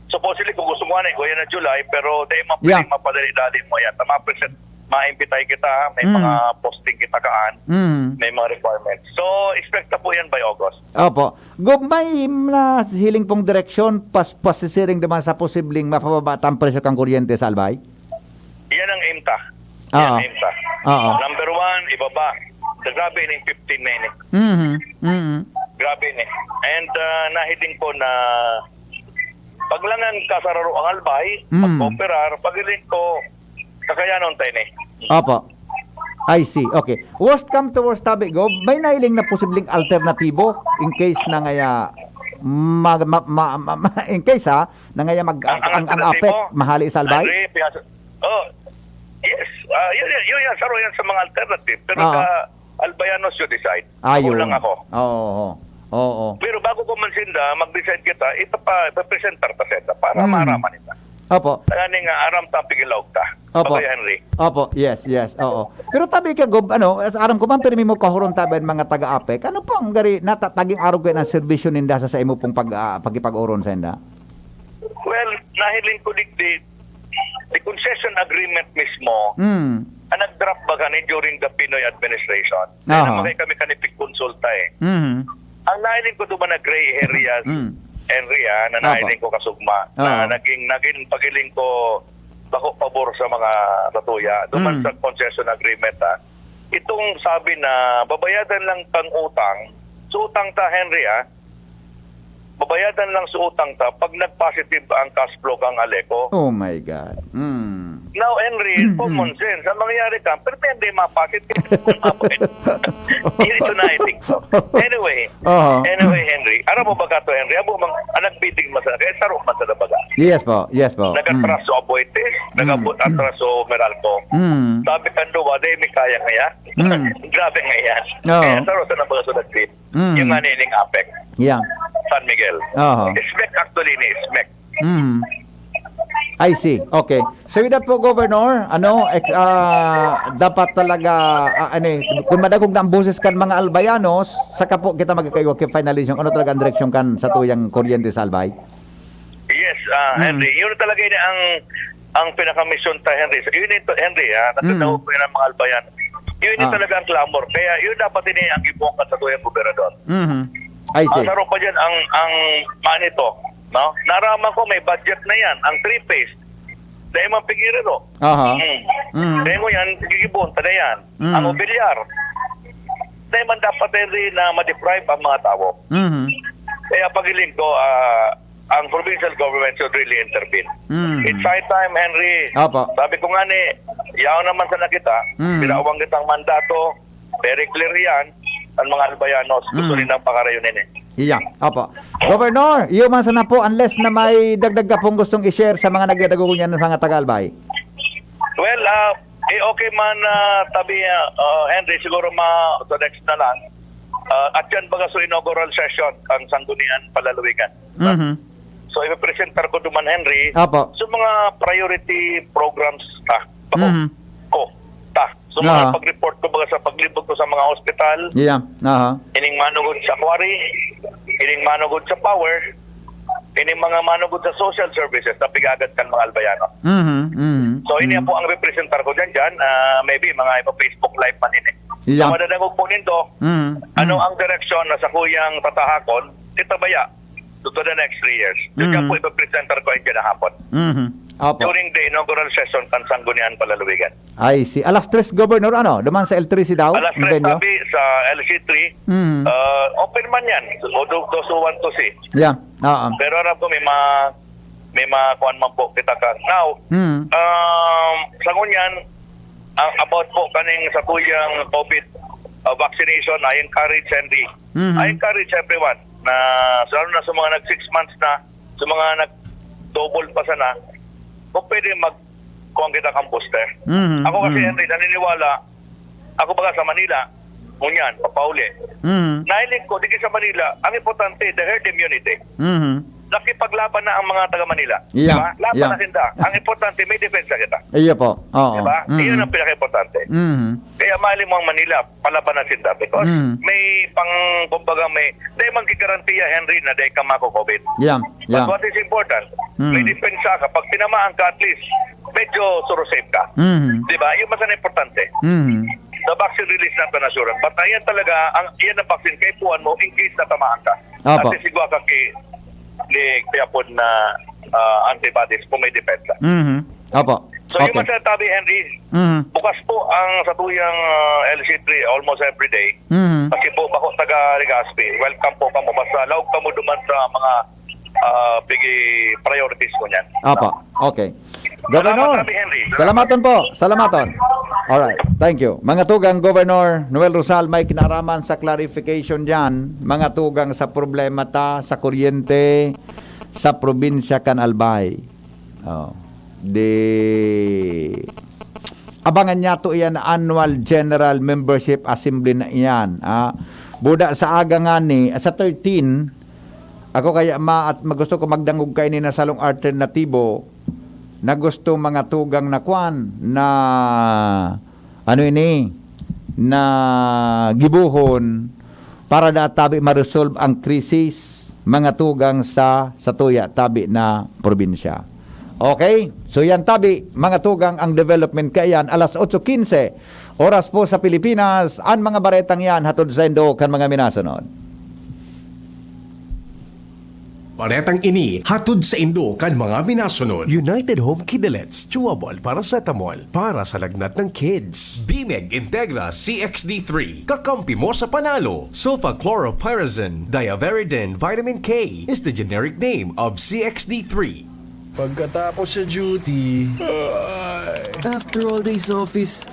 supposedly, kung gusto mo, ano, eh, kuya na July, pero dahil mapili, Yeah. mapadali-dali mo yan. Tama, present, maimbitay kita, ha? May Mm. mga posting kita kaan, Mm. may mga requirements. So, expect na po yan by August. Opo. Gov, may nahiling pong direksyon, pas-, pasisiring naman sa posibleng mapababa ta ang presyo kang kuryente sa Albay? Yan ang aim ta. Yan Oo. ang aim ta. Oo. Number one, ibaba. Grabe na yung fifteen na yun eh. Mhm. Mhm. Grabe na eh. And, ah, nahiling ko na pag langan kasararo ang Albay, Mm. pag-cooperar, pag-iling ko, kakayanon tayo na eh. Opo. I see. Okay. Worst come to worst, tabi, Gov, may nailing na posibleng alternatibo in case na ngaya mag-, ma-, ma-, ma-, ma-, in case, ha, na ngaya mag-, Ang, ang ang, ang alternatibo, APEC, mahali sa Albay? Andre, piyaso-, oh, yes. Ah, yun, yun, yun, yan. Saro yan sa mga alternative. Pero Oo. sa Albayanos, you decide. Ako Ayun. lang ako. Oo, oo. Oo. Pero bago ko man sinda, mag-decide kita, ipapa-, ipapresentar ta sinda para Mm. maaraman nila. Opo. Kaya ni nga, aram ta, pigilaog ta. Opo. Pabay, Henry. Opo, yes, yes, oo. Pero tabi ka, Gob, ano, as aram ko man, pirmi mo kahuron tabi ang mga taga-APEC. Ano po ang gari, natataging arog kayo ng serbisyo ninda sa, sa imo pong pag, ah, pagkipag-oron sa inda? Well, nahiling ko digdi, the concession agreement mismo, Mm. ang nag-draft ba gani during the Pinoy administration? Kaya Aha. naman kayo kami kanipig konsulta eh. Mhm. Ang nahiling ko duman na gray areas, Mm. area na Opo. nahiling ko kasugma, na Oo. naging, naging pagiling ko bako pabor sa mga satuya. Duman Mm. sa concession agreement, ha. Itong sabi na babayadan lang kang utang, so utang ta, Henry, ha. Babayadan lang sa utang ta pag nag-positive ang cash flow kang ALECO. Oh my God. Mm. Now, Henry, Mm, common mm. sense. Ang mangyayari ka, pero hindi ma-positive. Yun ito na, I think so. Anyway, Aha. anyway, Henry, aram mo ba ka to, Henry? Abo mang, ang nagbiting man sa, kaya sarong man sa nabaga. Yes po, yes po. Mm. Nag-atraso aboites, Mm. nag-abot atraso Meralco. Mm. Sabi kan duwa, "Di, may kaya nga yan." Mm. Grabe nga yan. Oo. Kaya sarong sa nabaga sa nagbiting. Mm. Yung manining APEC. Yeah. San Miguel. Aha. SMEC actually ni SMEC. Mm. I see. Okay. So with that po, Governor, ano, ex- ah, dapat talaga, ah, ano, eh, kung madagog na ang boses kan mga Albayanos, saka po kita magkaiwa kay finalization. Ano talaga ang direksyon kan sa tuyang kuryente sa Albay? Yes, ah, Mm. Henry. Yun talaga yun ang ang pinakamisyon ta, Henry. So, yun ito, Henry, ha? Natanaw Mm. ko yun ang mga Albayan. Yun yung Ah. talaga ang clamor. Kaya yun dapat ini ang ibuong ka sa tuyang gobernador. Mhm. I Ang see. saro pa dyan, ang, ang manito, no? Naraman ko may budget na yan, ang three-phase. Dahil mga pigiriro. Aha. Hmm. Mm. Dahil mo yan, gigibuhon ta na yan. Mm. Ang mobilyar. Dahil man dapat, Henry, na ma-deprive ang mga tao. Mhm. Kaya pagiling ko, ah, ang provincial government should really intervene. Mm. It's high time, Henry. Apo. Sabi ko nga ni, yaon naman sana kita, Mm. pinawang kitang mandato, very clear yan, ang mga Albayanos, gusto Mm. nilang pakarayon ini. Iya, opo. Governor, iyo man sana po, unless na may dagdag ka pong gustong i-share sa mga nagdadago niyan ng mga taga-Albay. Well, ah, eh, okay man, ah, tabi, ah, ah, Henry, siguro ma, sa next na lang. Ah, at yan baga sa inaugural session, ang Sanggunian Palalawigan. Mhm. So, ipipresentar ko duman, Henry, Apo. sa mga priority programs ta. Ako, Mhm. ko, ta. So, mga Aha. pag-report ko baga sa paglibot ko sa mga hospital, Iya, aha. ining manugod sa quarry, ining manugod sa power, ining mga manugod sa social services na pigagad kan mga Albayano. Mhm, mhm. So, ini mhm. po ang representar ko dyan, dyan. Ah, maybe, mga ipa-Facebook Live man ini. Iya. So, madadangog po nindo, Mhm, ano mhm. ang direksyon na sa kuyang tatahakon, kita baya, to, to the next three years. Yun Mhm. yan po, ipapresenta ko yan dyan hapon. Mhm. Opo. During the inaugural session kan Sanggunian Palalawigan. I see. Alas tres, Governor, ano? Duman sa L three C daw? Alas Ang tres venue? Tabi sa L C three, Mhm. ah, open man yan. O do, do, so one to see. Yeah. Oo. Pero alam ko may mga, may mga kuwan man po kita ka. Now, Mhm. um, sa ngunyan, ang about po kaning sa tuyang COVID, ah, vaccination, I encourage, Henry. Mhm. I encourage everyone na, lalo na sa mga nag six months na, sa mga nag-double pa sana, kung pwede mag, kuwan kita kang booster. Mhm, Ako kasi, mhm. Henry, naniniwala, ako baga sa Manila, ngunyan, papauli. Mhm. Nahiling ko, di sa Manila, ang importante, the herd immunity. Mhm. Nakipaglaban na ang mga taga Manila. Yeah, Diba? Laban yeah. na sinda. Ang importante, may depensa kita. Iyo po. Oo. Diba? Mhm. Iyon ang pinaka-importante. Mhm. Kaya mali mo ang Manila, palaban na sinda. Because Mm. may pang, kumbaga may, dahil man gigarantiya, Henry, na dahil ka mako-COVID. Yeah. But Yeah. what is important, Mm. may depensa ka. Pag tinamaan ka, at least, medyo suro-safe ka. Mhm. Diba? Yun mas ang importante. Mhm. The vaccine release natin assurance. But ayan talaga, ang, yan ang vaccine, kaipuhan mo in case na tamaan ka. Apo. At least, igwa ka ki, ni, kaya po na ah, antibodies kung may depensa. Mhm. Opo. So, yung Okay. masasabi, Henry, Mhm. bukas po ang sa tuyang ah, L C three almost every day. Mhm. Kasi po, bako taga Legazpi, welcome po kamo. Basta laog kamo duman sa mga ah, pigi priorities ko niyan. Opo. Okay. Governor, Salamat, Rabi Henry. Salamaton po. Salamaton. Alright. Thank you. Mga tugang, Governor Noel Rosal, may kinaraman sa clarification dyan. Mga tugang sa problema ta sa kuryente sa probinsya kan Albay. Oh. Di abangan niya to iyan annual general membership assembly na iyan. Ah, buda sa aga nga ni, sa thirteen, ako kaya ma at magusto ko magdangog kaini na salong alternatibo na gusto mga tugang na kwan na ano ini na gibuhon para da tabi ma-resolve ang krisis mga tugang sa satuya tabi na probinsya. Okay? So yan tabi, mga tugang, ang development kaiyan alas otso quince, oras po sa Pilipinas, ang mga baretang yan hatod sa indo kan mga minasunod. Baretang ini hatod sa indo kan mga minasunod. United Home Kidalets Chewable Paracetamol para sa lagnat ng kids. Bimeg Integra C X D three, kakampi mo sa panalo. Sulfachlorpyrazine, Diaveridin Vitamin K is the generic name of C X D three. Pagkatapos sa duty, After all days office,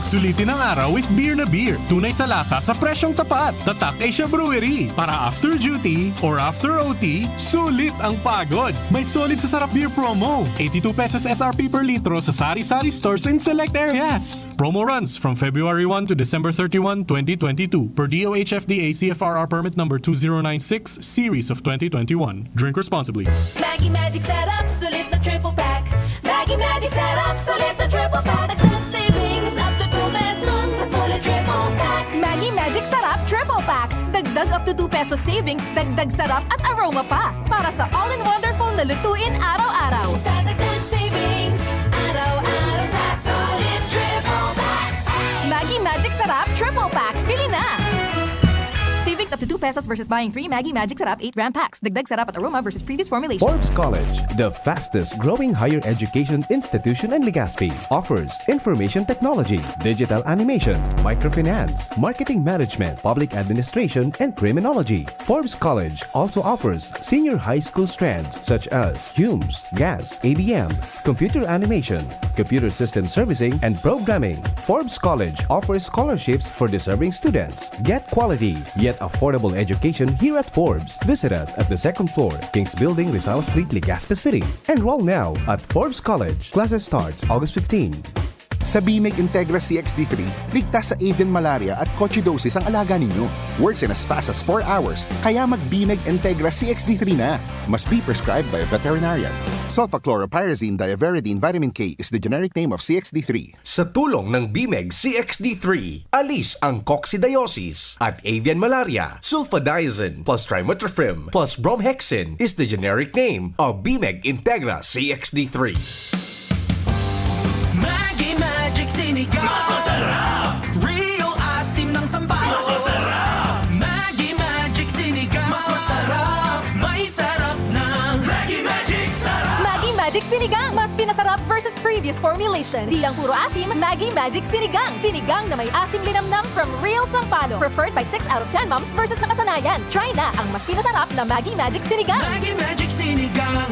Sulitin ang araw with beer na beer. Tunay sa lasa sa presyong tapat. Tatak Asia Brewery. Para after duty or after O T, sulit ang pagod. May Solid sa Sarap Beer promo. Eighty-two pesos S R P per litro sa sari-sari stores in select areas. Promo runs from February one to December thirty-one, twenty twenty-two, per D O H F D A C F R R permit number two zero nine six, series of twenty twenty-one. Drink responsibly. Maggi Magic Sarap, sulit na triple pack. Maggi Magic Sarap, sulit na triple pack. Dagdag savings up to two pesos sa sulit triple pack. Maggi Magic Sarap Triple Pack. Dagdag up to two pesos savings, dagdag sarap at aroma pa. Para sa all-in-wonderful na lutuin araw-araw. Sa dagdag savings, araw-araw sa sulit triple pack. Maggi Magic Sarap Triple Pack. Bili na! Savings up to two pesos versus buying three Maggi Magic Sarap eight gram packs. Dagdag sarap at aroma versus previous formulation. Forbes College, the fastest growing higher education institution in Legazpi, offers information technology, digital animation, microfinance, marketing management, public administration, and criminology. Forbes College also offers senior high school strands such as Humes, Gas, A B M, computer animation, computer system servicing, and programming. Forbes College offers scholarships for deserving students. Get quality yet affordable education here at Forbes. Visit us at the second floor, King's Building, Rizal Street, Legazpi City. Enroll now at Forbes College. Classes starts August fifteen. Sa BMEG Integra C X D three, ligtas sa avian malaria at coccidiosis ang alaga ninyo. Works in as fast as four hours, kaya mag-BMEG Integra C X D three na. Must be prescribed by a veterinarian. Sulfachlorpyrazine diaveridine vitamin K is the generic name of C X D three. Sa tulong ng BMEG C X D three, alis ang coccidiosis at avian malaria, sulfadiazine plus trimethoprim plus bromhexine is the generic name of BMEG Integra C X D three. Maggi Magic Sinigang. Mas masarap. Real asim ng sampalok. Mas masarap. Maggi Magic Sinigang. Mas masarap. May sarap ng Maggi Magic Sarap. Maggi Magic Sinigang. Mas pinasarap versus previous formulation. Di lang puro asim, Maggi Magic Sinigang. Sinigang na may asim linamnam from Real Sampalok. Preferred by six out of ten moms versus nakasanayan. Try na ang mas pinasarap na Maggi Magic Sinigang. Maggi Magic Sinigang.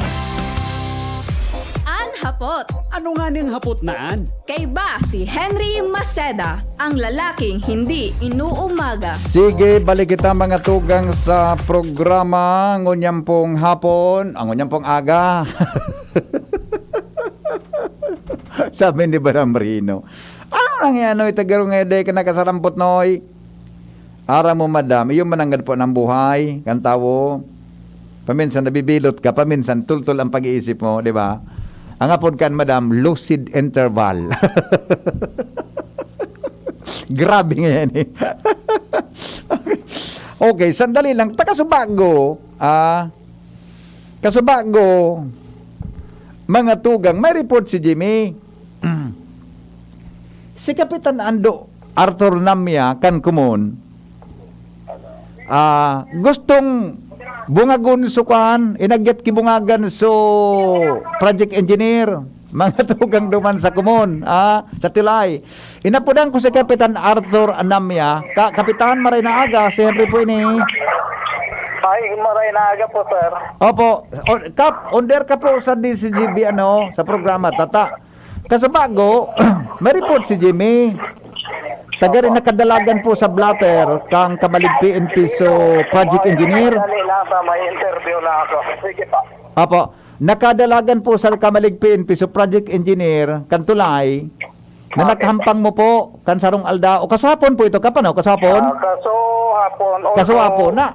An hapot. Ano nga ning hapot na an? Kaiba si Henry Maceda, ang lalaking hindi inuumaga. Sige, balik kita, mga tugang, sa programa ngunyan pong hapon, ah, ngunyan pong aga. Sabi ni Baramrino, "Ano nang yan, oy? Tagaro nga, dai ka nakasarampot, noy." Aram mo, madam, iyo mananggad po ng buhay, kan tawo. Paminsan nabibilot ka, paminsan tultol ang pag-iisip mo, di ba? Ang apod kan, madam, lucid interval. Grabe nga yan eh. Okay, sandali lang. Takasubago, ah, kasubago, mga tugang, may report si Jimmy. Si Kapitan Ando Arthur Namya kan Kumon, ah, gustong bungagon so kwan, inagyat ki bungagan so project engineer, mga tugang duman sa Kumon, ah, sa Tulay. Inapodan ko si Kapitan Arthur Namya. Ka-, Kapitan, maray na aga, siyempre po ini. Ay, maray na aga po, sir. Opo. O, Kap, under ka po sa D C G B, ano, sa programa, Tata. Kasubago, may report si Jimmy. Taga rin nakadalagan po sa blotter kang Kamalig P N P so project engineer. Dali lang, sir, may interview na ako. Sige pa. Apo, nakadalagan po sa Kamalig P N P so project engineer kan Tulay na naghampang mo po kan sarong aldaw. O kasuhapon po ito, Kap, ano? Kasuhapon? Ah, kasuhapon. Kasuhapon na.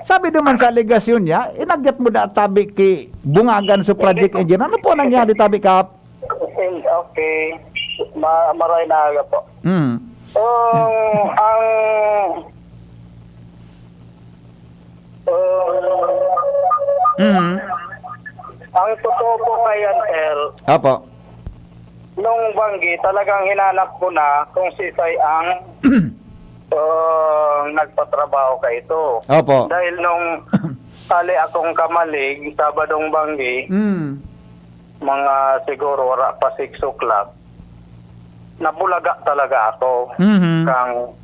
Sabi naman sa alegasyon niya, inagyat mo na tabi ki bungagan so project engineer. Ano po nangyari tabi, Kap? Okay. Ma-, maray na aga po. Hmm. Um, ang, um, Mhm. ang totoo po ngayon, sir, Apo. nung banggi, talagang hinanap ko na kung sisay ang, uh, nagpatrabaho ka ito. Opo. Dahil nung hali akong Kamalig, Sabadong banggi, Mm. mga siguro wala pa six o'clock, nabulaga talaga ako. Mhm. Kang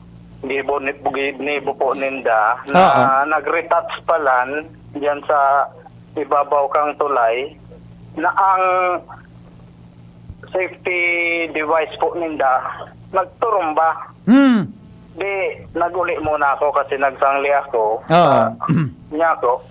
gibo ni, gi-, nibo po ninda na Oo. nag-retouch palan diyan sa ibabaw kang tulay na ang safety device po ninda nagturumba. Hmm. Di, nag-uli muna ako kasi nagsangli ako. Oo. Niya ako,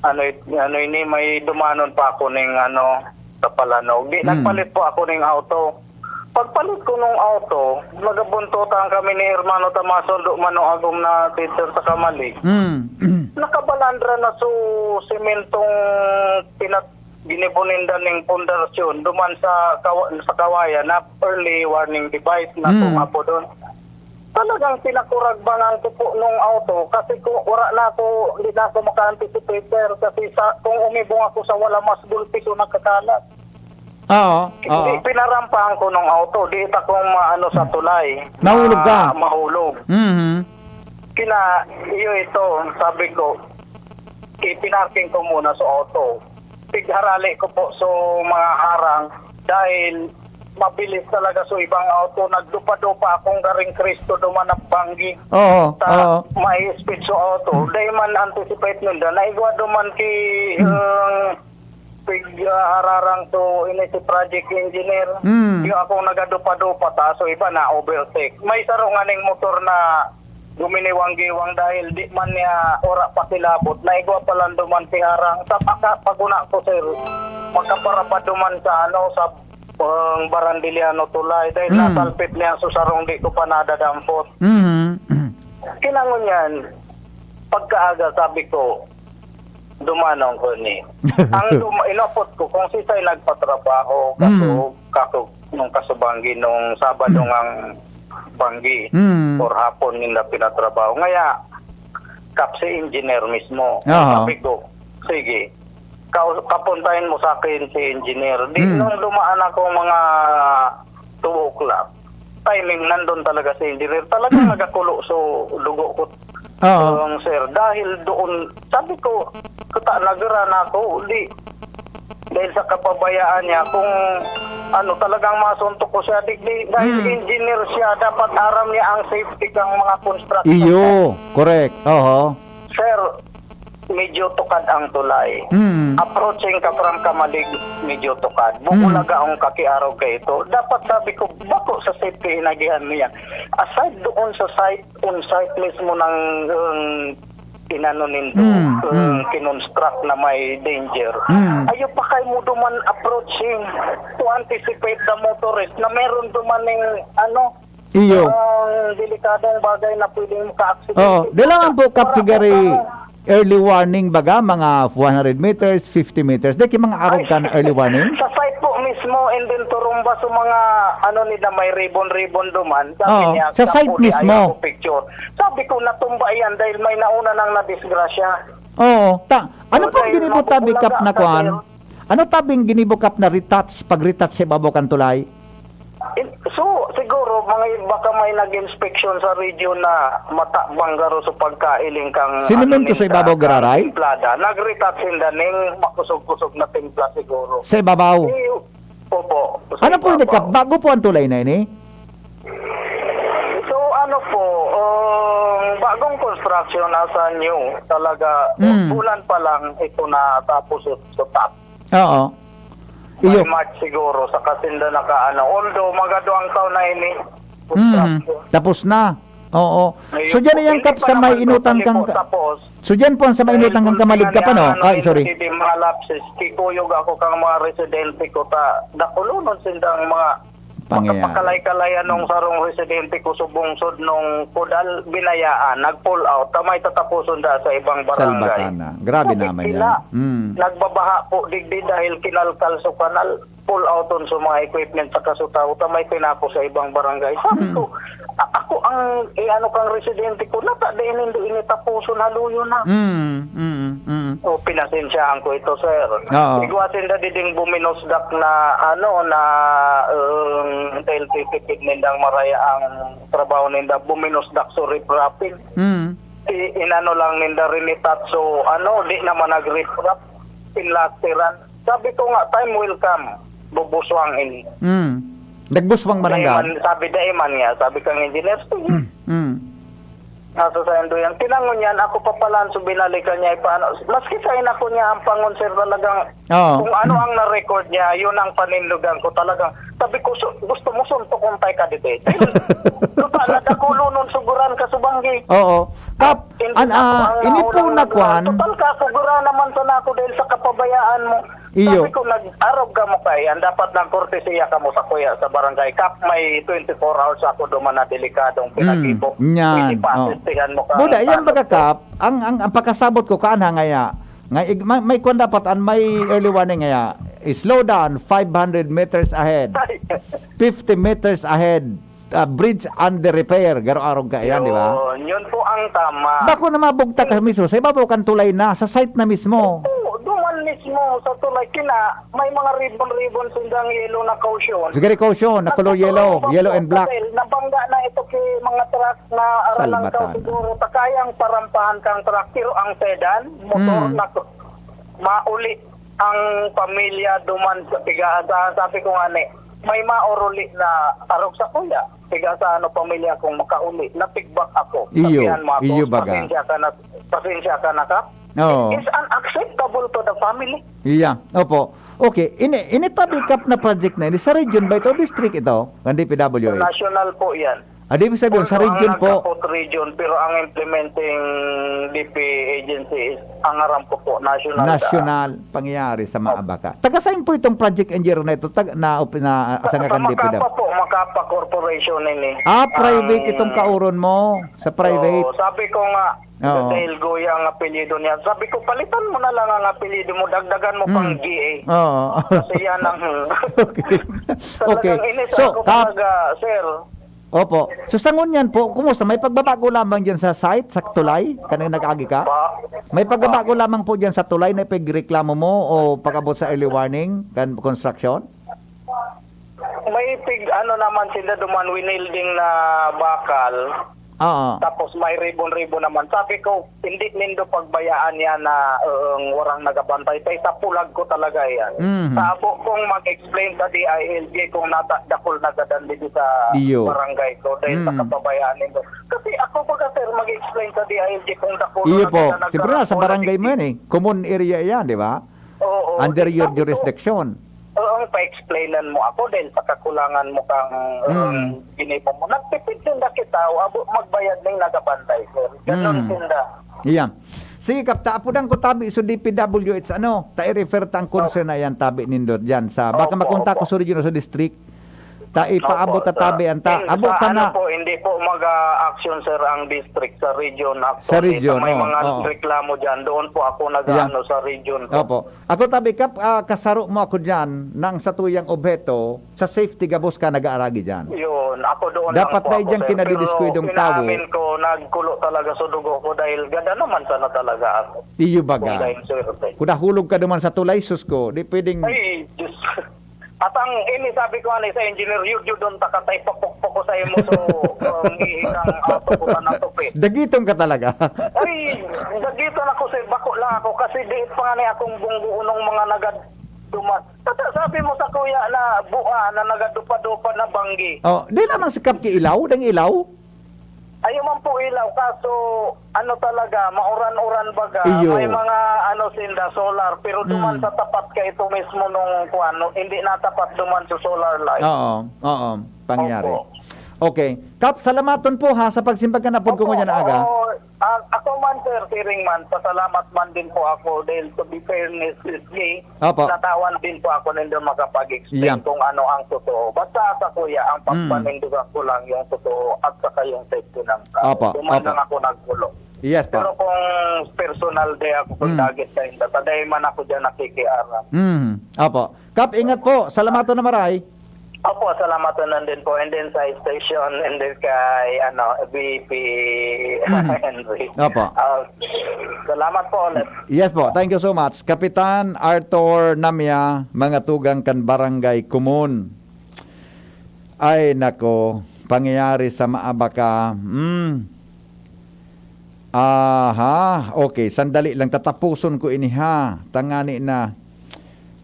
ano, it- ano ini, may dumanon pa ako ning ano, sa Palanog. Di, Hmm. nagpalit po ako ning auto. Pagpalit ko nung auto, nagabuntotan kami ni Hermano Tamason, do mano agom na teacher sa Kamalig. Hmm. Nakabalandra na so simentong pinat ginibo ninda ning pundasyon duman sa kawa- sa kawayan na early warning device na Mm. kung apo doon. Talagang pinakuragbangan ko po nung auto kasi kung wala na ako, hindi na ako maka-anticipate, sir, kasi sa, kung umibong ako sa wala, mas gulpi so nakakalat. Oo. Oo. Hindi, pinarampahan ko nung auto, di ita kong maano sa tulay. Nahulog ka? Ma- mahulog. Mhm. Kina, iyo ito, sabi ko, ipinarking ko muna sa auto. Pigharali ko po so mga harang dahil mabilis talaga so ibang auto. Nagdupa-dupa akong garing Cristo duman na banggi. Oo. Sa Oo. may speed so auto. Dahil man anticipate nunda, naigwa duman ki, um, pig, ah, hararang to ini si project engineer. Mm. Yung akong nagadupa-dupa ta, so iba na overtake. May saro nga ning motor na guminiwang-giwang dahil di man niya ora pakilabot. Naigwa pa lang duman si harang. Sa paka, paguna ko, sir, magkaparapad duman sa ano, sa, um, Barandiliano tulay. Dahil Mm. nasalpit niya so sarong di ko pa nadadampot. Mhm. Kinangon yan, pagkaaga, sabi ko, dumanon ko ni. Ang dum- inapot ko, kung sisay nagpatrabaho, kaso, Mm. kaso, nung kasubanggi, nung Sabado ngang banggi, Mm. or hapon nila pinatrabaho. Ngaya, kap si engineer mismo. Aha. Sabi ko, sige, ka- kapuntahin mo sa akin si engineer. Di, Mm. nung dumaan ako mga two o'clock, timing, nandun talaga si engineer. Talagang nagakulo so dugo ko. Oo. Um, sir, dahil doon, sabi ko, "Kuta, nagara na ako, di." Dahil sa kapabayaan niya, kung ano, talagang masuntok ko siya, di, di, dahil Mm. engineer siya, dapat aram niya ang safety kang mga construction. Iyo, correct. Oho. Sir, medyo tukad ang tulay. Mm. Approaching ka from Kamalig, medyo tukad. Bukulaga ang kakiarog ka ito. Dapat, sabi ko, bako sa safety inagihan mo yan. Aside doon sa site, on site mismo ng, um, inano nindo, Mm, um, mm. kinonstruct na may danger. Mm. Ayaw pa kayo mo duman approaching to anticipate the motorist na meron duman ng, ano, Iyo. ang delikadong bagay na pwedeng maka-accident. Oo. Di lang ang po, Kap, Para Tigari, po kamo. Early warning baga, mga one hundred meters, fifty meters. Di ki mga arog kan early warning? Sa site po mismo, and then turumba sa mga, ano nila, may ribbon-ribbon duman. Sabi Oo, niya, sa site "Sabi, mismo." ayaw ko picture." Sabi ko, "Natumba yan dahil may nauna nang nadisgrasya." Oo. Ta, ano So, pong dahil ginibo tabi, Kap, mapulaga na ka, kuan? sir. Ano tabing ginibo, Kap, na retouch, pag-retouch sa ibabaw kan tulay? In- So, siguro, mga, baka may nag-inspeksyon sa region na matabang garo sa pagkailing kang Sinumunto ano, sa ibabaw, kang giraray? Timplada. Nag-retouch sinda ning makusog-kusog na timpla siguro. Sa ibabaw? Eh, opo. Sa Ano po ini, Kap? ibabaw. Bago po ang tulay na ini? So, ano po, um, bagong construction, nasa new. Talaga, Mm. bulan pa lang ito na tapos sa top. Oo. May Iyo. March siguro, sa kasinda naka, ano. Although, magado ang taon na ini. Mm. Tapos na. Oo. Ngayon So, dyan po, yan, hindi Kap, pa sa may naman inutan totally kang... po tapos. So, dyan po ang sa may inutan kang Kamalig, Kap, ano? Dahil Ay, sorry. Hindi mga lapses, kikuyog ako kang mga residente ko ta, dakulonon sindang mga Pangyayari. Makapakalay-kalay anong sarong residente ko sa bungsod nung Kudal, binayaan, nag-pull out, ta may tatapuson da sa ibang barangay. Salbatan na. Grabe Bakit naman sila? yan. Mm. Nagbabaha po digdi dahil kinalkal sa kanal. Pull out on sa mga equipment sa kasutaw, ta may tinapos sa ibang barangay. Sabi Mm. ko, a- ako ang, eh, ano kang residente ko, nata di nindo initapuson, haluyo na. Mm, mm, mm. O, pinasensyaan ko ito, sir. Oo. Igwa sinda diding buminosdak na, ano, na, um, dahil titipid nindang maraya ang trabaho ninda, buminosdak so riprapin. Mm. I, inano lang ninda rinitat, so, ano, di naman nagriprap, pinlastiran. Sabi ko nga, "Time will come, bubuswang ini." Mm. Nagbuswang ba Dai nangga? Man, sabi, "Dai man nga," sabi kang engineer, "Sige." Mm. Nasa saindo yan. Tinangon yan, ako pa pala ang binalikan niya, ipaano. Maski sa ina ko niya ang pangon, sir, talagang Oo. kung ano ang na-record niya, yun ang panindugan ko talagang. Sabi ko, "Su-, gusto mo suntok untay ka dito eh?" Total, nadakulonon suguran ka subanggi. Oo. Kap, an, ah, ini po na kwan. Total ka, suguran naman sana ako dahil sa kapabayaan mo. Iyo. Sabi ko, nag-arog ka mo kay, ang dapat nagkortesiya ka mo sa kuya sa barangay. Kap, may twenty-four hours ako duman na delikadong pinagibo. Yan. Pwede pa asistihan mo ka. Buda, yan baga, Kap, ang, ang, ang pagkasabot ko, kaan ha ngaya? Nga, ig- may, may kwan dapat, an may early warning ngaya. Slow down, five hundred meters ahead. Fifty meters ahead. Ah, bridge under repair. Garo arog ka yan, di ba? Yun, yun po ang tama. Bako na mabugtak ka mismo. Sa ibabaw kan tulay na, sa site na mismo. Oo, duman mismo sa tulay. Kina, may mga ribbon-ribbon sundang yellow na caution. Sige, caution, na color yellow, yellow and black. Dahil nabangga na ito kay mga truck na aral lang Salbatan. Siguro, takayang parampahan kang truck, pero ang sedan, motor Mm. na mauli ang pamilya duman sa piga-, sa, sabi ko nga ni, may mauruli na arog sa kuya. Piga sa ano pamilya kung makauli, napigbak ako. Iyo, Sabihan mo ako, iyo baga. Pasensya ka na, pasensya ka na ka. Oo. It is unacceptable to the family. Iya, opo. Okay, ini, ini tabi, Kap, na project na ini, sa region ba ito o district ito? Kan D P W H? National po yan. Ah, di ibig sabihin, sa Although region ang po. Nagkapot region, pero ang implementing D P agency is, ang aram ko po, national. National, pangyayari sa Maabaca. Taga saan po itong project engineer na ito? Tag, na, op- na, sa Sa kan D P W? Makapa po, Makapa Corporation ini. Ah, private Ang itong kauron mo? Sa private? Oo, sabi ko nga, Oo. dahil Goya ang apelyido niya, sabi ko, palitan mo na lang ang apelyido mo, dagdagan mo Mm. pang G A. Oo. Kasi yan ang... Okay. Okay. Talagang inis So, ako Kap, talaga, sir. Opo. So, sa ngunyan po, kumusta? May pagbabago lamang dyan sa site, sa tulay? Kanang nag-agi ka? Pa, May pagbabago lamang po dyan sa tulay na ipagreklamo mo o pag-abot sa early warning kan construction? May pig, ano naman sila duman, winilding na bakal. Oo. Tapos may ribbon-ribbon naman. Sabi ko, hindi nindo pagbayaan yan na uh, warang nagabantay. Sa isa pulag ko talaga yan. Mhm. Sa abo kong mag-explain sa D I L G kung nata dakul na gadan dito sa Iyo. Barangay ko dahil sa Mm. kapabayaan nindo. Kasi ako baga, sir, mag-explain sa D I L G kung dakul Iyo na po. gadan Siyempre, sa barangay mo yan eh. Common area yan, di ba? Oo. Under your Sabi ko, jurisdiction. Oo, ang pa-explainan mo ako dahil sa kakulangan mo kang Mm. um, ginibo mo. Nagtipid sinda kita, o abo magbayad ning nagabantay, sir. Ganun Mm. sinda. Iya. Sige, Kap, ta apudan ko tabi so D P W H, ano, ta i-refer ta ang concern na yan, tabi nindot dyan. Sa, baka Opo, makontak ko opo. Sa region o sa district, ta ipaabot Opo, ta tabi sir. ang ta, Hindi, abot sa ta ano na. Po, hindi po mag-action, sir, ang district sa region. Actually, Sa region, may oo, mga oo. reklamo dyan. Doon po ako nag-ano sa region ko. Opo. Ako tabi, Kap, ah, kasaro mo ako dyan nang sa tuyang obheto, sa safety gabos ka nag-aaragi dyan. Yun, ako doon lang Dapat po dahil ako, dyan sir. kinadiskwidong Pero tawo. Inamin ko, nagkulo talaga sa dugo ko dahil gada naman sana talaga ako. Iyo Kung baga. dahil swerte. Kung nahulog ka duman sa tulay, sus ko, di pwedeng... Ay, Diyos. At ang ini sabi ko ani sa engineer, yun yun doon takatay papukpok ko sa imo. So, um, ikang auto ko na natupi. Dagitong ka talaga. Ay, dagito na ko sa bako lang ako kasi di pa nga ni akong bunggo unong mga nagad duman. Tata, sabi mo sa kuya na bua na nagadupa-dupa na banggi. Oh, di lamang si Kap ki ilaw, dang ilaw. Ayaw man po ilaw, kaso ano talaga, mauran-uran baga. Iyo. May mga ano sinda, solar, pero duman Mm. sa tapat ka ito mismo nung kuan, no, hindi natapat duman sa solar light. Oo, oo, pangyayari. Opo. Okay. Kap, salamaton po ha sa pagsimbag na pod ko Opo, ngunyan aga. Oo, ah, ako man, sir, siring man, pasalamat man din po ako dahil to be fairness with me, Opo. natawan din po ako nindo makapag-explain Yeah. kung ano ang totoo. Basta sa kuya, ang Mm. pagpanindugan ko lang yung totoo at saka yung safety ng tao. Opo, Duman opo. lang ako nagkulo. Yes po. Pero kung personal day ako, kung Mm. dagit sa inda, taday man ako dyan nakikiaram. Mm. Opo. Kap, ingat po. Salamaton na maray. Opo, salamat na din po. And then sa station, and then kay ano, V P Mm. Henry. Opo. Ah, salamat po ulit. Yes po, thank you so much. Kapitan Arthur Namia, mga tugang kan Barangay Kumon. Ay nako, pangyayari sa Maabaca. Hmm. Aha, okay, sandali lang, tatapuson ko ini ha. Tangani na.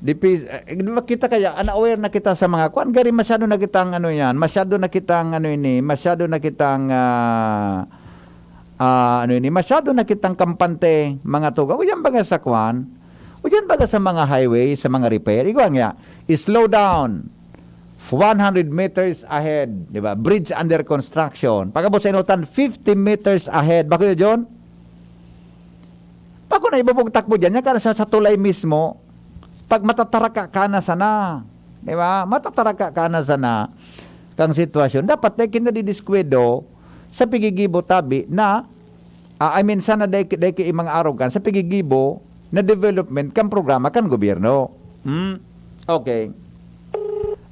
Dipi, eh, di ba kita kaya, unaware na kita sa mga kwan, gari masyado na kitang ano yan, masyado na kitang ano ini, masyado na kitang ah, ah, ano ini, masyado na kitang kampante, mga tugang. O yan baga sa kwan, o yan baga sa mga highway, sa mga repair. Ikaw nga, slow down. one hundred meters ahead, di ba? Bridge under construction. Pag-abot sa inutan, fifty meters ahead. Ba, Kuya John? Bako na ibubugtak mo dyan, yan ka sa, sa tulay mismo. Pag matataraka ka na sana, di ba? Matataraka ka na sana kang sitwasyon. Dapat dai kinadidiskwento sa pigigibo tabi na, ah, I mean, sana dai, dai ki mga arogan sa pigigibo na development kan programa kan gobyerno. Hmm? Okay.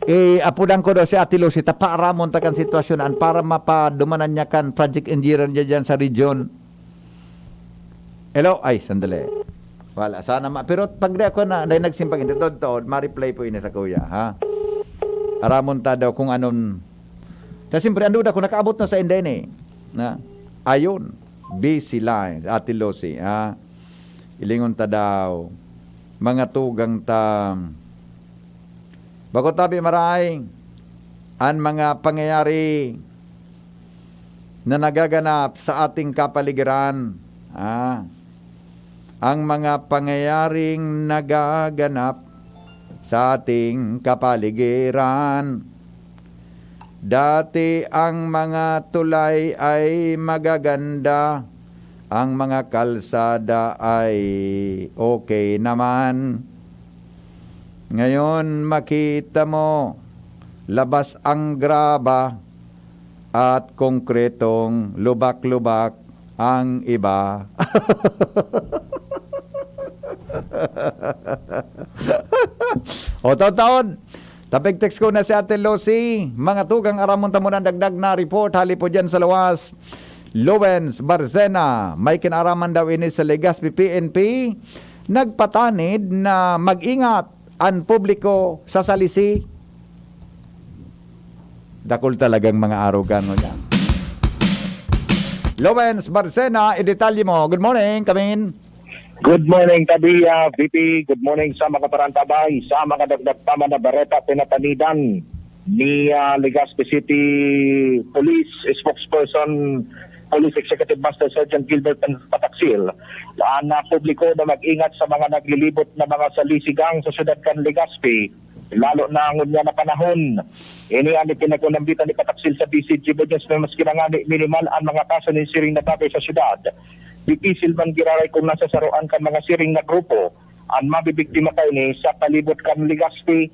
Eh, apudan ko daw si Ate Lucy, tapaaramon ta kan sitwasyon an para mapadumanan niya kan project engineer niya dyan sa region. Hello? Ay, sandali. Wala. Sana ma-, pero pag di ako na, dahil nagsimbag, hindi totoo, ma-reply po ini sa kuya, ha? Aramon ta daw kung anon. Sa siyempre, ang duda ko, nakaabot na sa Indene. Na? Ayun. Busy line, Ate Lucy, ha? Ilingon ta daw. Mga tugang ta. Bako tabi maray, an mga pangyayari na nagaganap sa ating kapaligiran. Ah, ang mga pangyayaring nagaganap sa ating kapaligiran. Dati ang mga tulay ay magaganda, ang mga kalsada ay okay naman. Ngayon, makita mo, labas ang graba at konkretong lubak-lubak ang iba. O, taon-taon, tapig-text ko na si Ate Lucy. Mga tugang, aramon ta muna an dagdag na report hali po dyan sa luwas. Lowens Barcena, may kinaraman daw ini sa Legazpi P N P. Nagpatanid na mag-ingat an publiko sa Salisi. Dakul talagang mga arogan mo niya. Lowens Barcena, idetalye mo. Good morning, Kamin. Good morning, Tabia, V P. Good morning sa mga parantabay, sa mga dagdag pa man na bareta pinatanidan ni, ah, Legazpi City Police Spokesperson, Police Executive Master Sergeant Gilbert Pataksil, an, ah, publiko na mag-ingat sa mga naglilibot na mga salisigang sa syudad kan Legazpi, lalo na ngunyan na panahon. Ini an ipinag-unambitan ni Pataksil sa B C G News na maski na ngani minimal an mga kaso nin siring na bagay sa syudad, dipisil man giraray kung nasasaroan kan mga siring na grupo an mabibiktima kaini sa palibot kan Legazpi.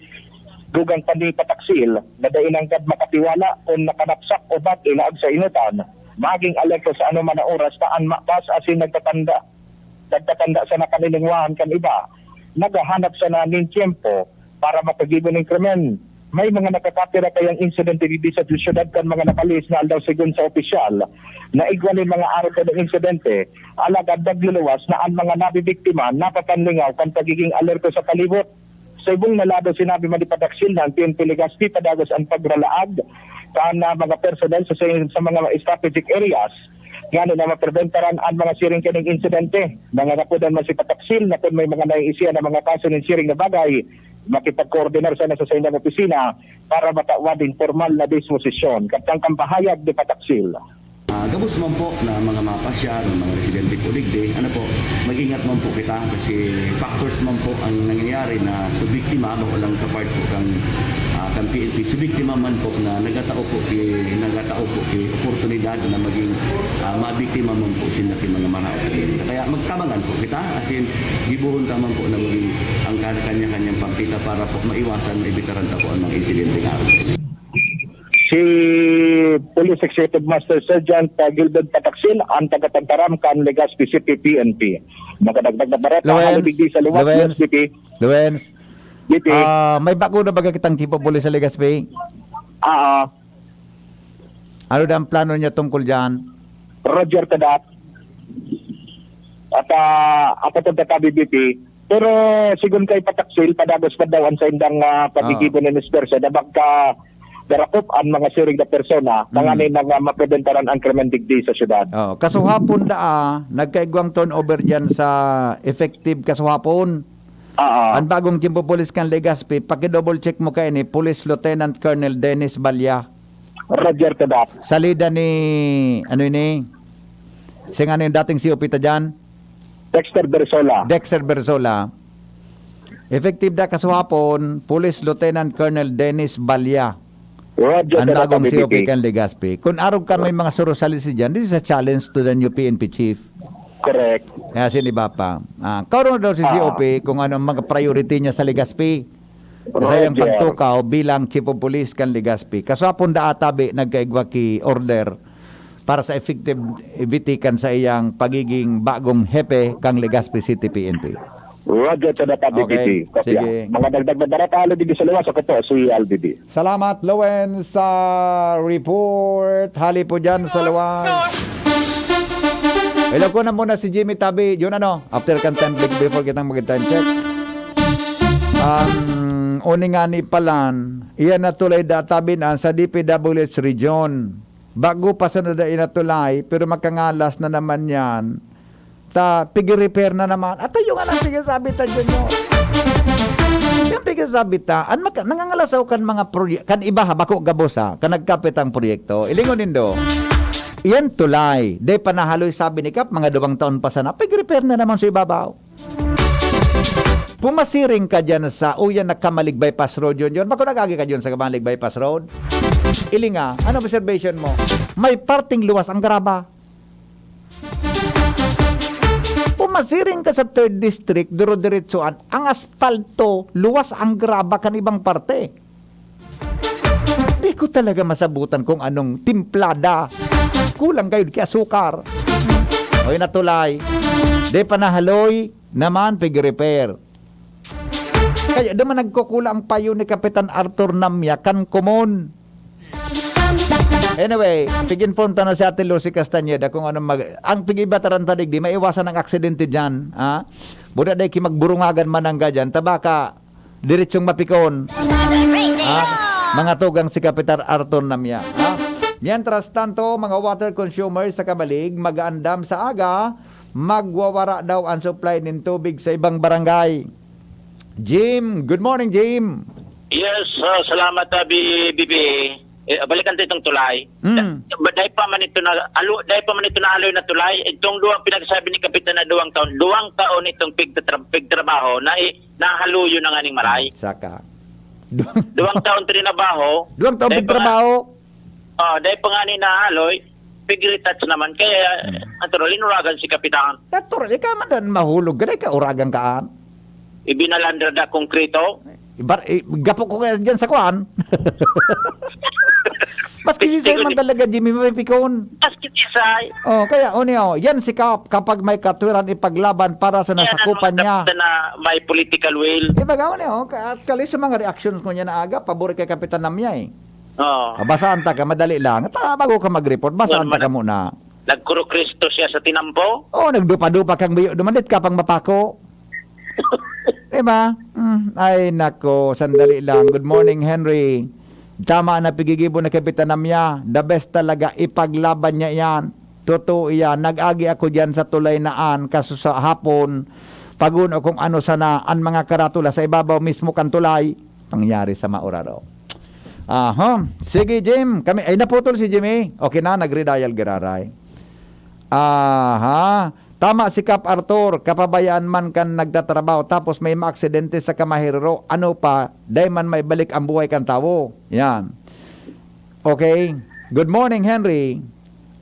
Dugang pa ni Pataksil na dai nanggad makatiwala kun nakanapsak o bag-i na agsa inotan. Maging alerto sa anoman na oras ta an mabas asin nagtatanda, nagtatanda sana kan liningwahan kan iba. Naghahanap sana nin tiyempo para makagibo nin krimen. May mga nakakapira kayang insidente digdi sa syudad kan mga napalis na aldaw, segun sa opisyal na igwa nin mga arog kan insidente. Alagad nagluluwas na an mga nabibiktima napapanlingaw kan pagiging alerto sa palibot. Sa ibong na lado, sinabi man ni Pataksil na an P N P Legazpi padagos an pagralaag kan, ah, mga personnel sa, sa mga strategic areas ngani na mapreventaran an mga siring kining insidente. Nangangapodan man si Pataksil na kun may mga naiisihan na mga kaso nin siring na bagay, makipagkoordinar sana sa saindang opisina para matawan nin pormal na disposisyon. Kadtang kan pahayag ni Pataksil. Ah, gabos man po na mga mapasyal, na mga residente po digdi, ano po, mag-ingat man po kita kasi factors man po ang nangyayari na subiktima, bako lang sa part po kang, ah, kang P N P, subiktima man po na nagatao po ki, nagatao po ki oportunidad na maging, ah, mabiktima man po sila ki mga maraot. Kaya magtabangan po kita, as in, gibohon ta man po na maging ang kan-, kanya-kanyang pampita para po maiwasan, maibitaran ta po ang mga insidente nga Si Police Executive Master Sergeant, ah, Gilbert Pataksil, ang tagapagtaram kan Legazpi City P N P. Nakadagdag na bareta, Lawrence, hali digdi sa luwas, Lawrence, P P. Lawrence, P P. Ah, may bago na baga kitang chief of police sa Legazpi? Ah, ah. Ano na ang plano niya tungkol dyan? Roger to that. At, ah, ako to, B B P. Pero sigon kay Pataksil, padagos pa daw an saindang, ah, paggigibo nin dispersa na magka darakop an mga siring na persona, Mm. tanganing na nga mapreventaran ang krimen digdi sa syudad. Oh, kasuhapon daa, nagkaigwang turnover diyan sa effective kasuhapon. Oo. Ang bagong chief of police kan Legazpi, paki-double check mo kaini, Police Lieutenant Colonel Dennis Balya. Roger to that. Salida ni, ano ini? Sing ano yung dating C O P ta dyan? Dexter Bersola. Dexter Bersola. Effective da kasuhapon, Police Lieutenant Colonel Dennis Balya. Roger, Ang Tadak bagong C O P Cavite. kan Legazpi. Kung arog kan may mga surusali si Jan, this is a challenge to the new P N P chief. Correct. Kaya siniba pa. Ah, karon daw si C O P kung ano ang mga priority niya sa Legazpi. Sa iyang Roger. pagtukaw bilang chief of police kan Legazpi. Kaswapon da atabi nagkaigwa ki order para sa effectivity kan sa iyang pagiging bagong hepe kang Legazpi City P N P. Roger, Tadak Cavite. Okay. Kopya. Sige. Mga dagdag na barata, Aldi, di sa liwas, ako po, si Aldi. Salamat, Lowen, sa report. Hali po dyan sa Lowen. Hello ko na muna si Jimmy Tabi. Yun ano, after kan time break before kitang mag-time check. Ang uni nga ni Palan, iyan na tulay da tabi na sa D P W H region. Bago pa sana da inatulay, pero makangalas na naman yan. Ta, pigi-repair na naman. At yung anak, sige, sabi ta dyan yun. Yung pigi-sabi ta, an maka, nangangalasaw kan mga proye-, kan iba ha, bako gabos ha, kan nagkapit ang proyekto. Ilingon nindo, iyan tulay. Day panahaloy, sabi ni Kap, mga duwang taon pa sana, pigi-repair na naman sa ibabaw. Pumasiring ka dyan sa, uyan na Kamalig Bypass Road yun, yun. Bako nag-agi ka dyan sa Kamalig Bypass Road. Ilinga, ano observation mo? May parting luwas ang graba. Pumasiring ka sa third district, duro-diretsoan, ang aspalto, luwas ang graba kan ibang parte. Di ko talaga masabutan kung anong timplada. Kulang kayo ki asukar. Oy, natulay. Di pa nahaloy naman, pig-repair. Kaya duman nagkukula ang payo ni Kapitan Arthur Namya kan komon. Anyway, pig-inform ta na si Ate Lucy Castañeda kung anong mag-, ang pig-iba taranta digdi, maiwasan ang aksidente dyan, ha? Buda day ki magburungagan manangga dyan, tabaka, diretsong mapikon. Ha? Mga tugang si Kapitan Arthur Namya, ha? Mientras tanto, mga water consumers sa Kamalig, mag-aandam sa aga, magwawara daw ang supply nin tubig sa ibang barangay. Jim, good morning, Jim. Yes, ah, salamat, ah, B-, B B. Eh, balikan ta itong tulay. Mm. Da-, ba-, dahil pa man ito na, alo, dahil pa man ito na aloy na tulay, itong duwang pinagsabi ni Kapitan na duwang taon, duwang taon itong pigtatra-, pigtrabaho na i-, nahaluyo na nga ning maray. Saka. Duwang taon trinabaho. Duwang taon Dahil pa nga- pigtrabaho. Ah, dahil pa nga ni nahaloy, pig-retouch naman. Kaya, Hmm. natural, inuragan si Kapitan. Natural, ikaw man dan mahulog ka, ikaw uragan kaan. Ibinalandra da konkreto. Ibar, i, gapo ko kaya dyan sa kuan. Maski si Tignan Simon ni- talaga, Jimmy, may pikon. Maski si Sai. Oh, kaya, o niyo, yan si Kap, kapag may katwiran ipaglaban para sa Yan ang nasakupan mga niya. dapat na may political will. Ibaga, o niyo, ka-, actually, sa mga reactions ko niya na aga, pabor kay Kapitan Namya eh. Oo. Ah, basaan ta ka, madali lang. Ta, bago ka mag-report, basaan Wala ta ka man- muna. Nagkurukristo siya sa tinampo. Oh, nagdupa-dupa kang biyo, dumandit ka pang mapako. Diba? Mm, ay, nako, sandali lang. Good morning, Henry. Tama na pigigibo na Kapitan Namya. The best talaga, ipaglaban niya yan. Totoo iyan. Nag-agi ako diyan sa tulay naan, kaso sa hapon, paguno kung ano sana ang mga karatula sa ibabaw mismo kan tulay. Pangyari sa mauraro. Aha. Sige, Jim. Kami, ay, naputol si Jimmy. Okay na, nag-redial giraray. Aha. Tama si Kap Arthur, kapabayaan man kan nagtatrabaho tapos may maaksidente sa kamahiriro, ano pa, dai man maibalik ang buhay kan tawo. Yan. Okay. Good morning, Henry.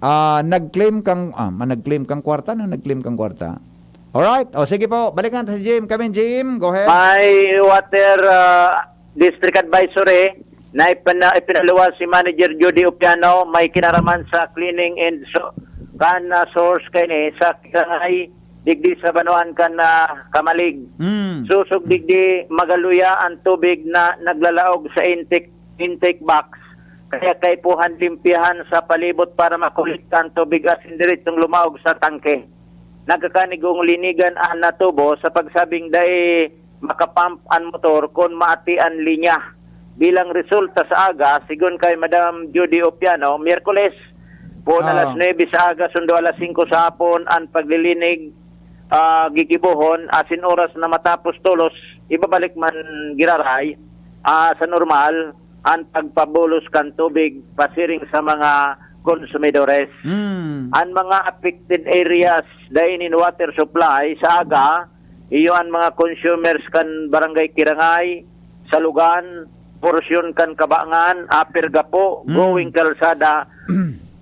Ah, nag-claim kang, ah, ma-, nag-claim kang kwarta? Ano nag-claim kang kwarta? Alright. O, sige po. Balikan ta si Jim. Kami, Jim. Go ahead. May water ah, district advisory na ipina- ipinaluwas si Manager Judy Opiano, may kinaraman sa cleaning and so, kan ah, source kay ni sa Kiray, digdi sa Banuan kan ah, Kamalig. Mm. Susog digdi magaluya ang tubig na naglalaog sa intake intake box. Kaya kaipuhan limpihan sa palibot para makolekta ang tubig asin diretsong lumaog sa tangke. Nagkakanigong linigan an natubo sa pagsabing dai makapump an motor kun maati an linya. Bilang resulta sa aga, sigon kay Madam Judy Opiano, Miyerkules, poon Ah. alas nuebe sa aga, sundo alas singko sa hapon, an paglilinig, ah, gigibohon, asin oras na matapos tolos, ibabalik man giraray, ah, sa normal, an pagpabulos kan tubig pasiring sa mga konsumidores. Mm. An mga affected areas dai nin water supply sa aga, Iyo an mga consumers kan Barangay Kirangay, Salugan, porsyon kan Kabangan, Upper Gapo, Mm. going kalsada,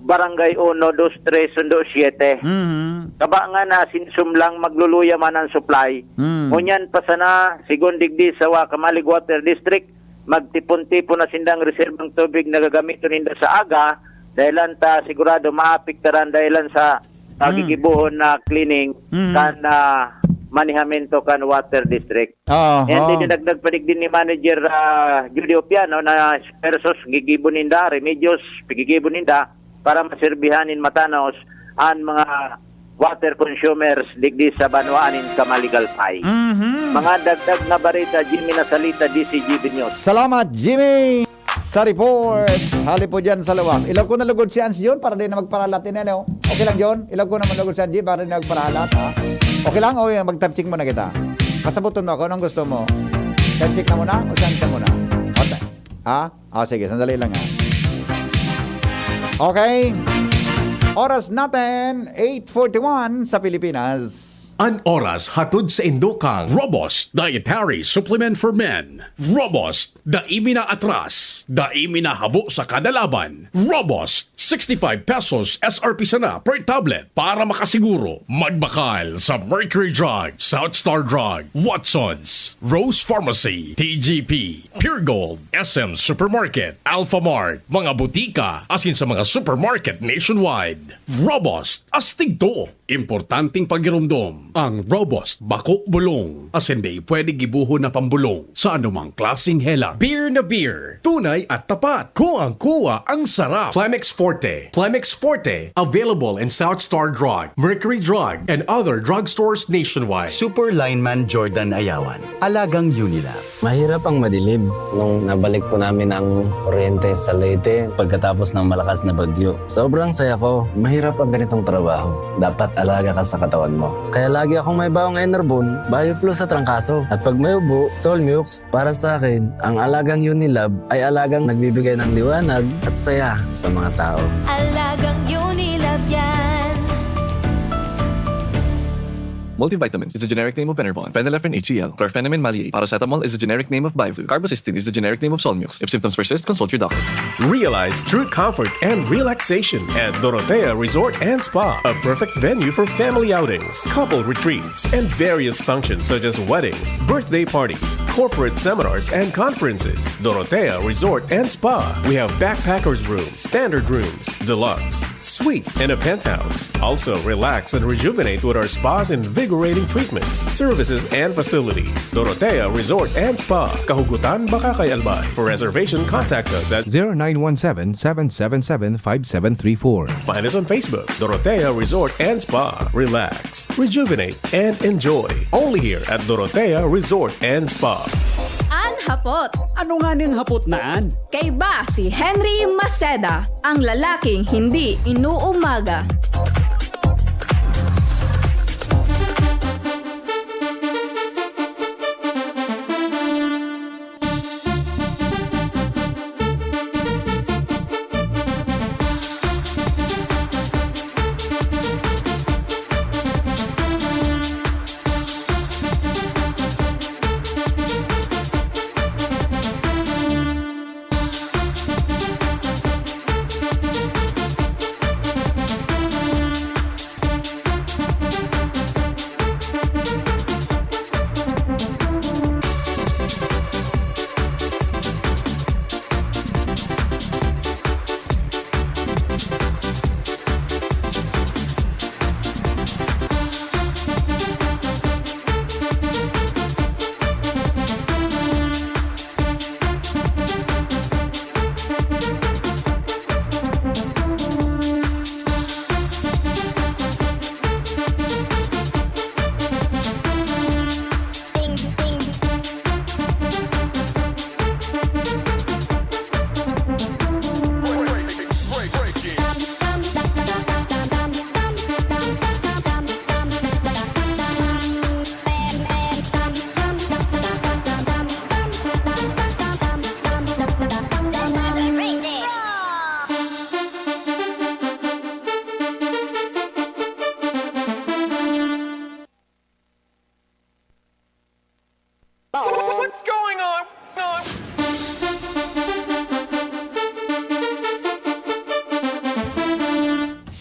Barangay uno, dos, tres, sundo siyete. Mhm. Kabangan na sinsum lang magluluya man ang supply. Mm. Ngunyan pa sana, sigon digdi sa Wa-, Camalig Water District, magtipon-tipon na sindang reserbang tubig na gagamiton ninda sa aga, dahilan ta sigurado maapektaran dahilan sa, ah, Mm. gigibohon na cleaning Mm. kan, ah, manehamento kan Water District. Aha. And dinagdag pa digdi ni Manager, ah, Judy Opiano na esfuerzos gigibo ninda, remedyos gigibo ninda para maserbihan nin matanos an mga water consumers digdi sa banwaan nin Camalig Alpay. Mhm. Mga dagdag na bareta, Jimmy Nasalita, D C G B News. Salamat, Jimmy, sa report. Hali po dyan sa luwas. Ilaw ko na lugod si Ans John para di na magparalat ini, ano? Okay lang, John? Ilaw ko naman lugod si Angie para di na magparalat, ha? Okay lang? O, yan, mag-type check muna kita. Pasabuton mo ako, anong gusto mo? Type check na muna o saan ka muna? O, ta-, ha? O, sige, sandali lang, ha? Okay. Oras natin, eight forty-one sa Pilipinas. An oras hatod sa indokang Robust Dietary Supplement for Men. Robust, dai mi na atras, dai mi na habo sa kada laban. Robust, sixty-five pesos S R P sana per tablet. Para makasiguro, magbakal sa Mercury Drug, South Star Drug, Watsons, Rose Pharmacy, T G P, Pure Gold, S M Supermarket, Alpha Mart, mga butika, asin sa mga supermarket nationwide. Robust, astig to. Importanteng pagiromdom, ang Robust bako bulong, asin dai pwede gibohon na pambolong sa anumang klaseng helang. Beer na beer, tunay at tapat. Kuwang-kuwa ang sarap. Plemex Forte. Plemex Forte, available in South Star Drug, Mercury Drug, and other drugstores nationwide. Super Lineman Jordan Ayawan, Alagang Unilab. Mahirap ang madilim. Nung nabalik po namin ang kuryente sa Leyte pagkatapos ng malakas na bagyo, sobrang saya ko. Mahirap ang ganitong trabaho. Dapat alaga ka sa katawan mo. Kaya lagi akong may bawang Enervon, Bioflow sa trangkaso. At pag may ubo, Solmux. Para sa akin, ang alagang Unilab ay alagang nagbibigay ng liwanag at saya sa mga tao. Alagang Unilab yan. Multivitamins is the generic name of Enervon. Phenylephrine H C L. Chlorphenamine maleate. Paracetamol is the generic name of Bioflow. Carbamazepine is the generic name of Solmux. If symptoms persist, consult your doctor. Realize true comfort and relaxation at Dorotea Resort and Spa, a perfect venue for family outings, couple retreats, and various functions such as weddings, birthday parties, corporate seminars, and conferences. Dorotea Resort and Spa. We have backpackers room, standard rooms, deluxe, suite, and a penthouse. Also, relax and rejuvenate with our spa's invigorating treatments, services, and facilities. Dorotea Resort and Spa, Kahugutan, Bacacay, Albay. For reservation, contact us at zero nine one seven, seven seven seven, five seven three four. Find us on Facebook, Dorotea Resort and Spa. Relax, rejuvenate, and enjoy. Only here at Dorotea Resort and Spa. An hapot. Ano nga ning hapot na an? Kaiba si Henry Maceda, ang lalaking hindi inuumaga.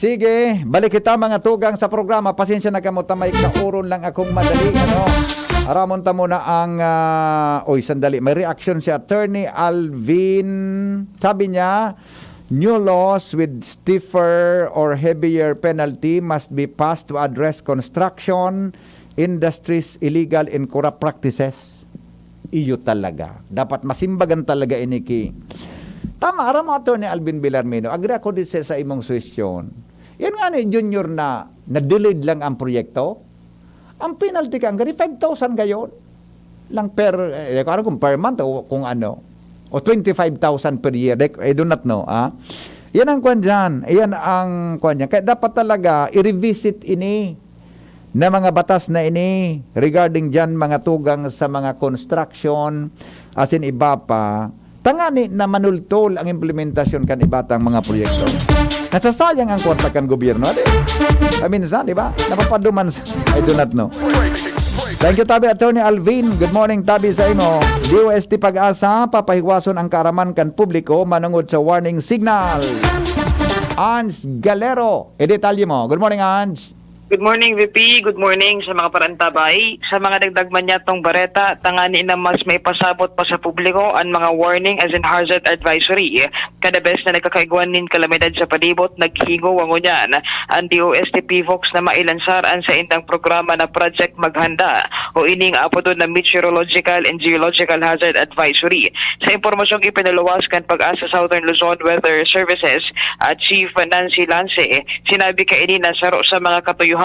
Sige, balik kita, mga tugang, sa programa. Pasensya na kamo ta, may kauron lang akong madali, ano? Aramon ta muna ang, ah, oy, sandali. May reaction si Attorney Alvin. Sabi niya, "New laws with stiffer or heavier penalty must be passed to address construction industry's illegal and corrupt practices." Iyo talaga. Dapat masimbagan talaga ini ki-, tama, aram mo, Attorney Alvin Villarmino, agree ako din sa, sa imong suhestyon. Yan nga ni Junior na na-delayed lang ang proyekto. Ang penalty kan gari, five thousand gayon lang per, eh, di ko aram kung per month o kung ano. O twenty-five thousand per year. Di ko, I do not know, ah. Yan ang kwan dyan. Yan ang kwan dyan. Kaya dapat talaga i-revisit ini na mga batas na ini regarding dyan, mga tugang sa mga construction, asin iba pa, tangani na manultol ang implementasyon kan iba tang mga proyekto. Nasasayang ang kwarta kan gobyerno, di? Paminsan, di ba? Napapaduman sa, I do not know. Thank you, tabi, Attorney Alvin. Good morning, tabi sa imo. D O S T PAGASA, papahiwason ang kaaraman kan publiko manungod sa warning signal. Ans Galero, idetalye mo. Good morning, Ans. Good morning, V P. Good morning sa mga parantabay. Sa mga dagdag man niyatong bareta, tangani na mas maipasabot pa sa publiko an mga warning as in hazard advisory. Kada bes na nagkakaigwa nin kalamidad sa palibot, naghingowa ngunyan an D O S T PHIVOLCS na mailansar an saindang programa na Project Maghanda o ining apodon na Meteorological and Geological Hazard Advisory. Sa impormasyong ipinaluwas kan PAGASA Southern Luzon Weather Services, ah, Chief Nancy Lance, sinabi kaini na saro sa mga katuyohan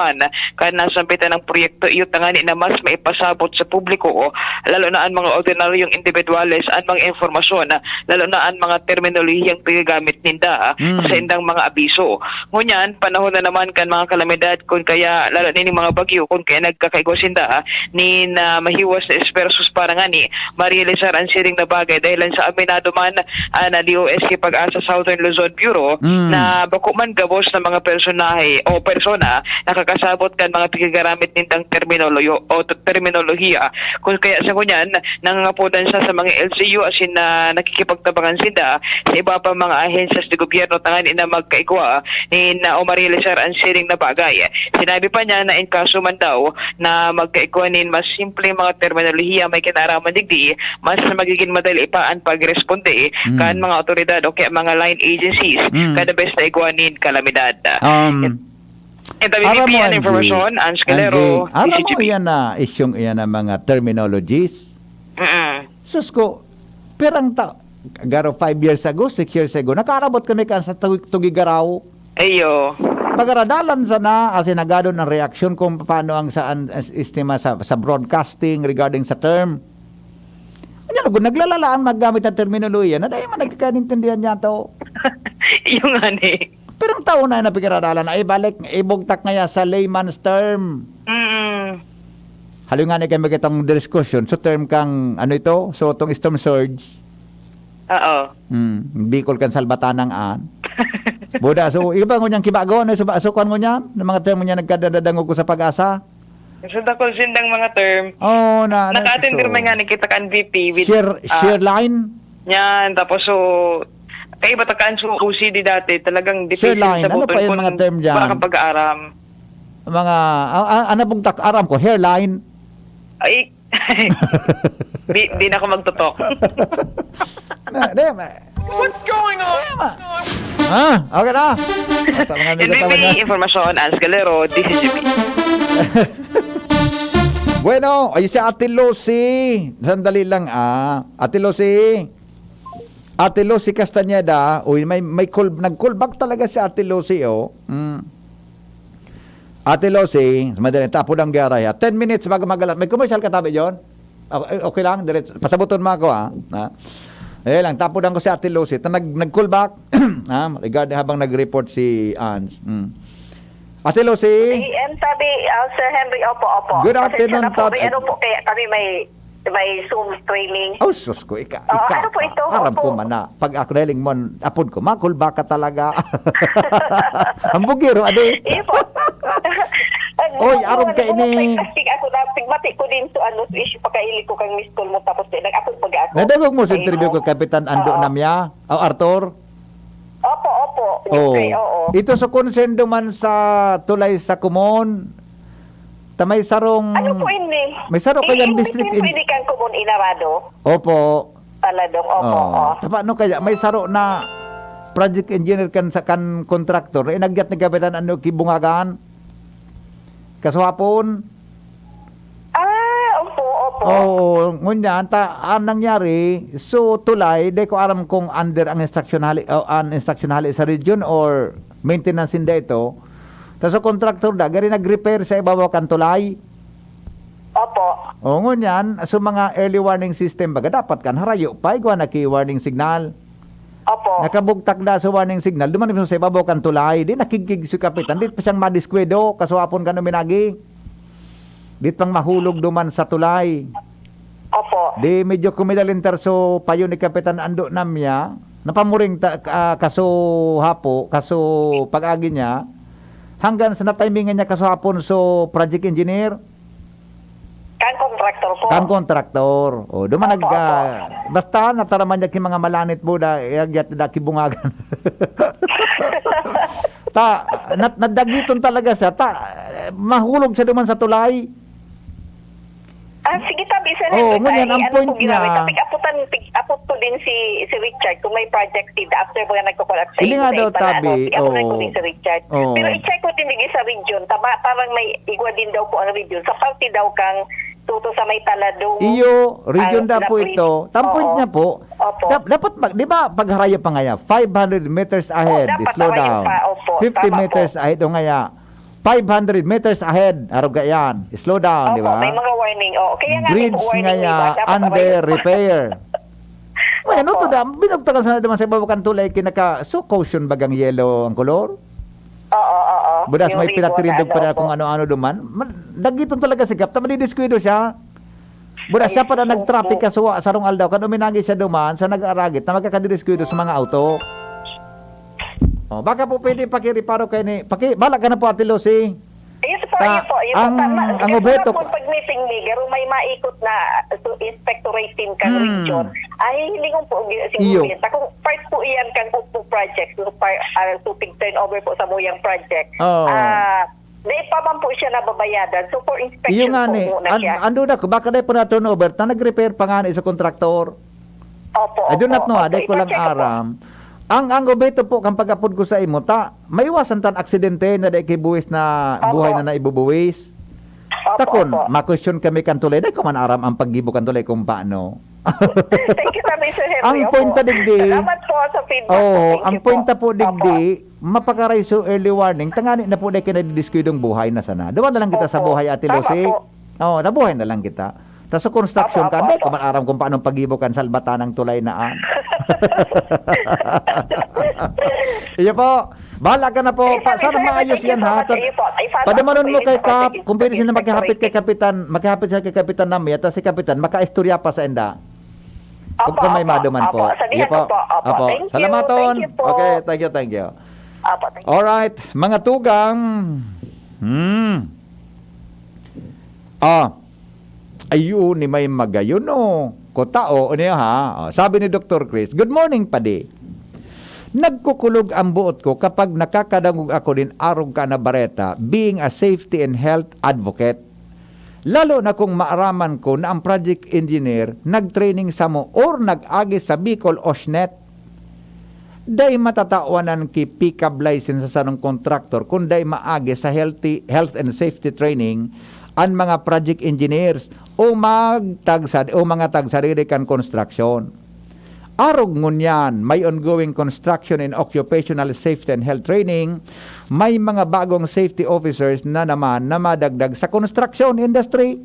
kan nasambitan na proyekto iyo tangani na mas maipasabot sa publiko, lalo na an mga ordinaryong indibidwales, an mga impormasyon, lalo na an mga terminolohiyang pagagamit ninda, ah, Mm. sa indang mga abiso. Ngunyan, panahon na naman kan mga kalamidad, kun kaya, lalo na ning mga bagyo, kun kaya nagkakaigwa sinda, ah, nin, ah, mahiwas na esfuerzos para ngani marealisar an siring na bagay, dahilan sa aminado man, ah, na D O S K PAGASA Southern Luzon Bureau Mm. na bako man gabos na mga personahe o persona nakakasabot kan mga pigagaramit nindang terminoloyo-, o t-, terminolohiya. Kun kaya sa ngunyan, nangangapodan siya sa mga L C U asin na nakikipagtabangan sinda sa iba pa mga ahensyas de gobyerno tangani na magkaigwa nin, ah, o marealisar an siring na bagay. Sinabi pa niya na in kaso man daw na magkaigwa nin mas simpleng mga terminolohiya may kinaraman digdi, mas magiging madali pa an pagresponde Mm. kan mga awtoridad o kaya mga line agencies Mm. kada bes na igwa nin kalamidad. Um, Ito, aram mo, V P N Angie, Information, Ans Galero, Angie, aram mo D C G P. Iyan na isyong iyan na mga terminologies? Mm-mm. Sus ko, pirang ta-, garo five years ago, six years ago, nakaarabot kami kan sa Tug-, Tugigaraw. Ayo. Pagaradalan sana, asin nagadon ang reaksyon kung paano ang saan, as-, estima sa, sa broadcasting regarding sa term. Kanya, lugod, naglalala ang naggamit na terminolohiya na dahil man nagkakanintindihan niya to. Yung nga ni. Pero ang tao na napigaradalan na ibalik, ibugtak ngaya sa layman's term. Mm. Haloy nga ni kami kitang diskusyon, so term kang, ano ito? So, itong storm surge. Oo. Hmm, Bicol kan Salbatanang an. Buda, so, iba ngunyan kibago, ano, so, so, kwan ngunyan? Ng mga term ngunyan nagkadadadangog ko sa PAGASA? So, dakul sindang mga term. Oo, na, na, Naka-attend so, man nga ni kita kan V P with, shear, ah, shear line? Yan, tapos so, kay iba ta kan so O C D dati, talagang Shear difícil line, ano sabuton pa yung kung mga term dyan? Wala kang pag-aaram. Mga, ah, ah, ano pong tak-, aram ko, hairline. Ay, di, di na ako magtutok. Na, di, ma-, What's going on? Di, ma-, ah, okay na. Ata mga amigo N B P, tama na. Informasyon, Ans Galero, D C G P. Bueno, ay si Ate Lucy. Sandali lang, ah. Ate Lucy. Ate Lucy Castañeda, uy, may, may call, nag-call back talaga si Ate Lucy, oh. Mm. Ate Lucy, madali, tapos ang giyara, ha. Ten minutes bago magalat. May commercial ka tabi, John? Okay, okay lang, diretso. Pasabuton mo ako, ha. Ha? Eh lang, tapudan ko si Ate Lucy. Ta-, nag-, nag-call back. Ha? Regarding habang nag-report si Ans. Mm. Ate Lucy? A M, tabi, ah, Sir Henry, opo, opo. Good afternoon, Pasensya na po, may tabi. Ano po, kaya kami may, may Zoom training. Oh, sus ko, ika-, Oh, ika-, ano po ito? Aram Opo. ko man na. Pag ako nahiling mo, apod ko, ma-call back ka talaga. Ang bugiro, adi. Iyo po. Oy, aram ka ini. Plastic ako na, pigmati ko din to, ano, issue, pakaili ko kang miss call mo, tapos din, nag-apod pag ako. Nadagog mo sa interview ko, Kapitan Ando Oo. Namya? O, Arthur? Opo, opo. Oh. Siyempre, oo. Ito sa concern duman sa tulay sa Kumon, ta may sarong, Ano po ini? may saro Eh, kayang in district between in- pwede kang Kumon Inarado? Opo. Taladong, opo, Oh. oo. Ta paano kaya? May saro na project engineer kan sa kan contractor na inagyat ni Kapitan Ando Kibungagan. Kasuhapon. Ah, opo, opo. Oo, ngunyan, ta, ang nangyari, so, tulay, di ko aram kung under ang instruction hali, o ang instruction hali sa region or maintenance inda ito. Ta, so, contractor da, gari nag-repair sa ibabaw kan tulay. Opo. O, ngunyan, so, mga early warning system, baga dapat kan harayo pa, igwa na ki warning signal. Opo. Nakabugtak da sa warning signal, duman sa ibabaw kan tulay, di nakigkig si Kapitan, di pa siyang madiskwado, kasuhapon kan uminagi. Di pang mahulog duman sa tulay. Opo. Di medyo kumilalintar so payo ni Kapitan Ando Namya, napamuring ta, ah, kaso hapo, kaso pag-agi niya, hanggang sa natimingan niya kaso hapon so project engineer. Kan kontraktor po. Kan kontraktor. O, duman Opo, nag, opo. ah, basta nataraman niya ki mga malanit po, da, yagyat, da, kibungagan. Ta, nat-, nadagiton talaga siya. Ta, mahulog siya duman sa tulay. Ah, sige, tabi, sir. Oo, Sir, ngunyan, ay, ang ano point po, ginawa, niya, tapig-aputan, pig-apot ko din si, si Richard kung may project seed after mga nagko-collapse sa Ili nga inyo, daw, tabi, Tabi, ako na oo. ko din si Richard. Oo. Pero i-check ko din din sa region, tama, parang may igwa din daw po ang region. Sa parte daw kang Tuto sa may Taladong, Iyo, region ang da po Lapwing. ito. Tam point Oo. niya po. Opo. Dap-, dapat mag-, di ba, pagharayo pa ngaya, five hundred meters Oo, ahead, dapat slow harayo down. pa. Opo, fifty tama po. meters ahead, o ngaya, five hundred meters ahead, arog yan. Slow down, di Opo, ba? may mga warning. Oo, kaya nga may Bridge warning, di ba? ngaya, Dapat under harayo pa. repair. May ano Opo. to, da-, binugtakan sa naman sa ibabaw kan tulay, kinaka-, so caution bagang yellow ang kolor? Oo, oo. Budas Yung may ribbon pinatirindog na pa ano, na kung opo. ano-ano duman. Ma-, dagiton talaga si Kap, ta madidiskuido siya. Budas Ay, siya pa na opo. nag-traffic ka suwa, sarong aldaw, kan uminagi siya duman, sa nag-aragit, na magkakadidiskuido sa mga auto. Oh, baka po pwede pakireparo kayo ni, paki-, bala ka na po, Ate Lucy. Ayun po, Ta-, ayun po, ayun po. ang, Tama. ang Kasi obheto nga po, pag meeting ni, garo may maikot na, so, inspectorate team kan Hmm. region. Ay, hilingon po, si Iyo. Gobin. Ta kung part po iyan kan Upo project, so, par-, ah, tubig turnover po sa Muyang project. Oo. Ah, di pa man po siya nababayadan. So, for inspection Iyo nga po ni, muna an-, siya. ando na ko, baka dahil po na turnover, ta nag-repair pa nga ni sa kontraktor. Opo, I do opo, not know, ah, opo. dahil ko lang I-check ko po. aram. Ang, ang obheto po, kan pag-apod ko sa imo, ta, maiwasan tan aksidente na dahil kay buwis na, Opo. buhay na naibubuwis. Opo, Takon, opo. ma-question kami kan tulay. Dahil ko man aram ang paggibo kan tulay kung paano. Thank you, Sir Henry. Ang Opo. point ta digdi, Salamat po sa feedback po. Oo, Thank ang you point po. ta po digdi, Opo. mapakaray so early warning, tangani na po dahil kinadidiskwidong buhay na sana. Duwa na lang kita sa Opo. buhay, Ate Tama Lucy. po. Oo, nabuhay na lang kita. Ta sa construction Opo, ka, opo, dahil ko opo. man aram kung paano paggibo kan salbatan ng tulay na, ah. Iyo po. Bahala ka na po. Sige, Pa-, sana sige, maayos sige yan, po, ha? sige po. Ay, follow up Padamanon po, mo sige kay po, Kap, sige, kung pwede sige, sila sige, makihapit kay sige. Kapitan, makihapit sila kay Kapitan Nami, at si Kapitan, makaistorya pa sa enda. Opo, Kung may opo, maduman opo. po. Sa Iyo diyan po. po. Opo. Opo. Thank you, Salamaton. thank you po. Okay, thank you, thank you. Opo, thank you. Alright, mga tugang. Hmm. Ah, ayun, ni may magayon, oh. Kutao, ano yun, ha? Oh, sabi ni Doktor Chris, "Good morning, Padi. Nagkukulog ang buot ko kapag nakakadangog ako nin arog ka na bareta, being a safety and health advocate. Lalo na kung maaraman ko na ang project engineer nag-training samo or nag-agi sa Bicol OSHNET." Dai matatawanan ki pick-up license sa sarong kontraktor kun dai maagi sa healthy, health and safety training an mga project engineers o magtagsa-, o mga tagsariri kan konstruksyon. Arog ngunyan, may ongoing construction and occupational safety and health training, may mga bagong safety officers na naman na madagdag sa construction industry.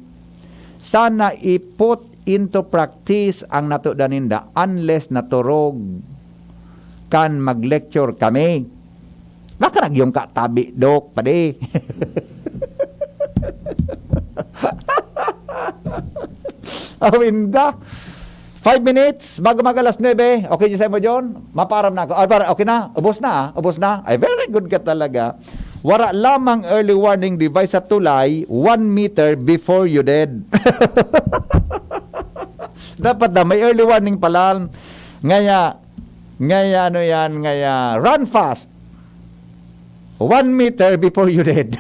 Sana i-put into practice ang natudan ninda unless naturog kan mag-lecture kami. Baka nagyong ka tabi, Dok, padi. Awinda. Five minutes bago mag alas nuebe. Okay, Jose mo, John? Maparam na ako. Ah, para, okay na? Ubos na, ah. Ubos na? Ay, very good ka talaga. Wara lamang early warning device sa tulay, one meter before you dead. Dapat na, may early warning pala. Ngaya, ngaya, ano yan, ngaya, run fast. One meter before you dead.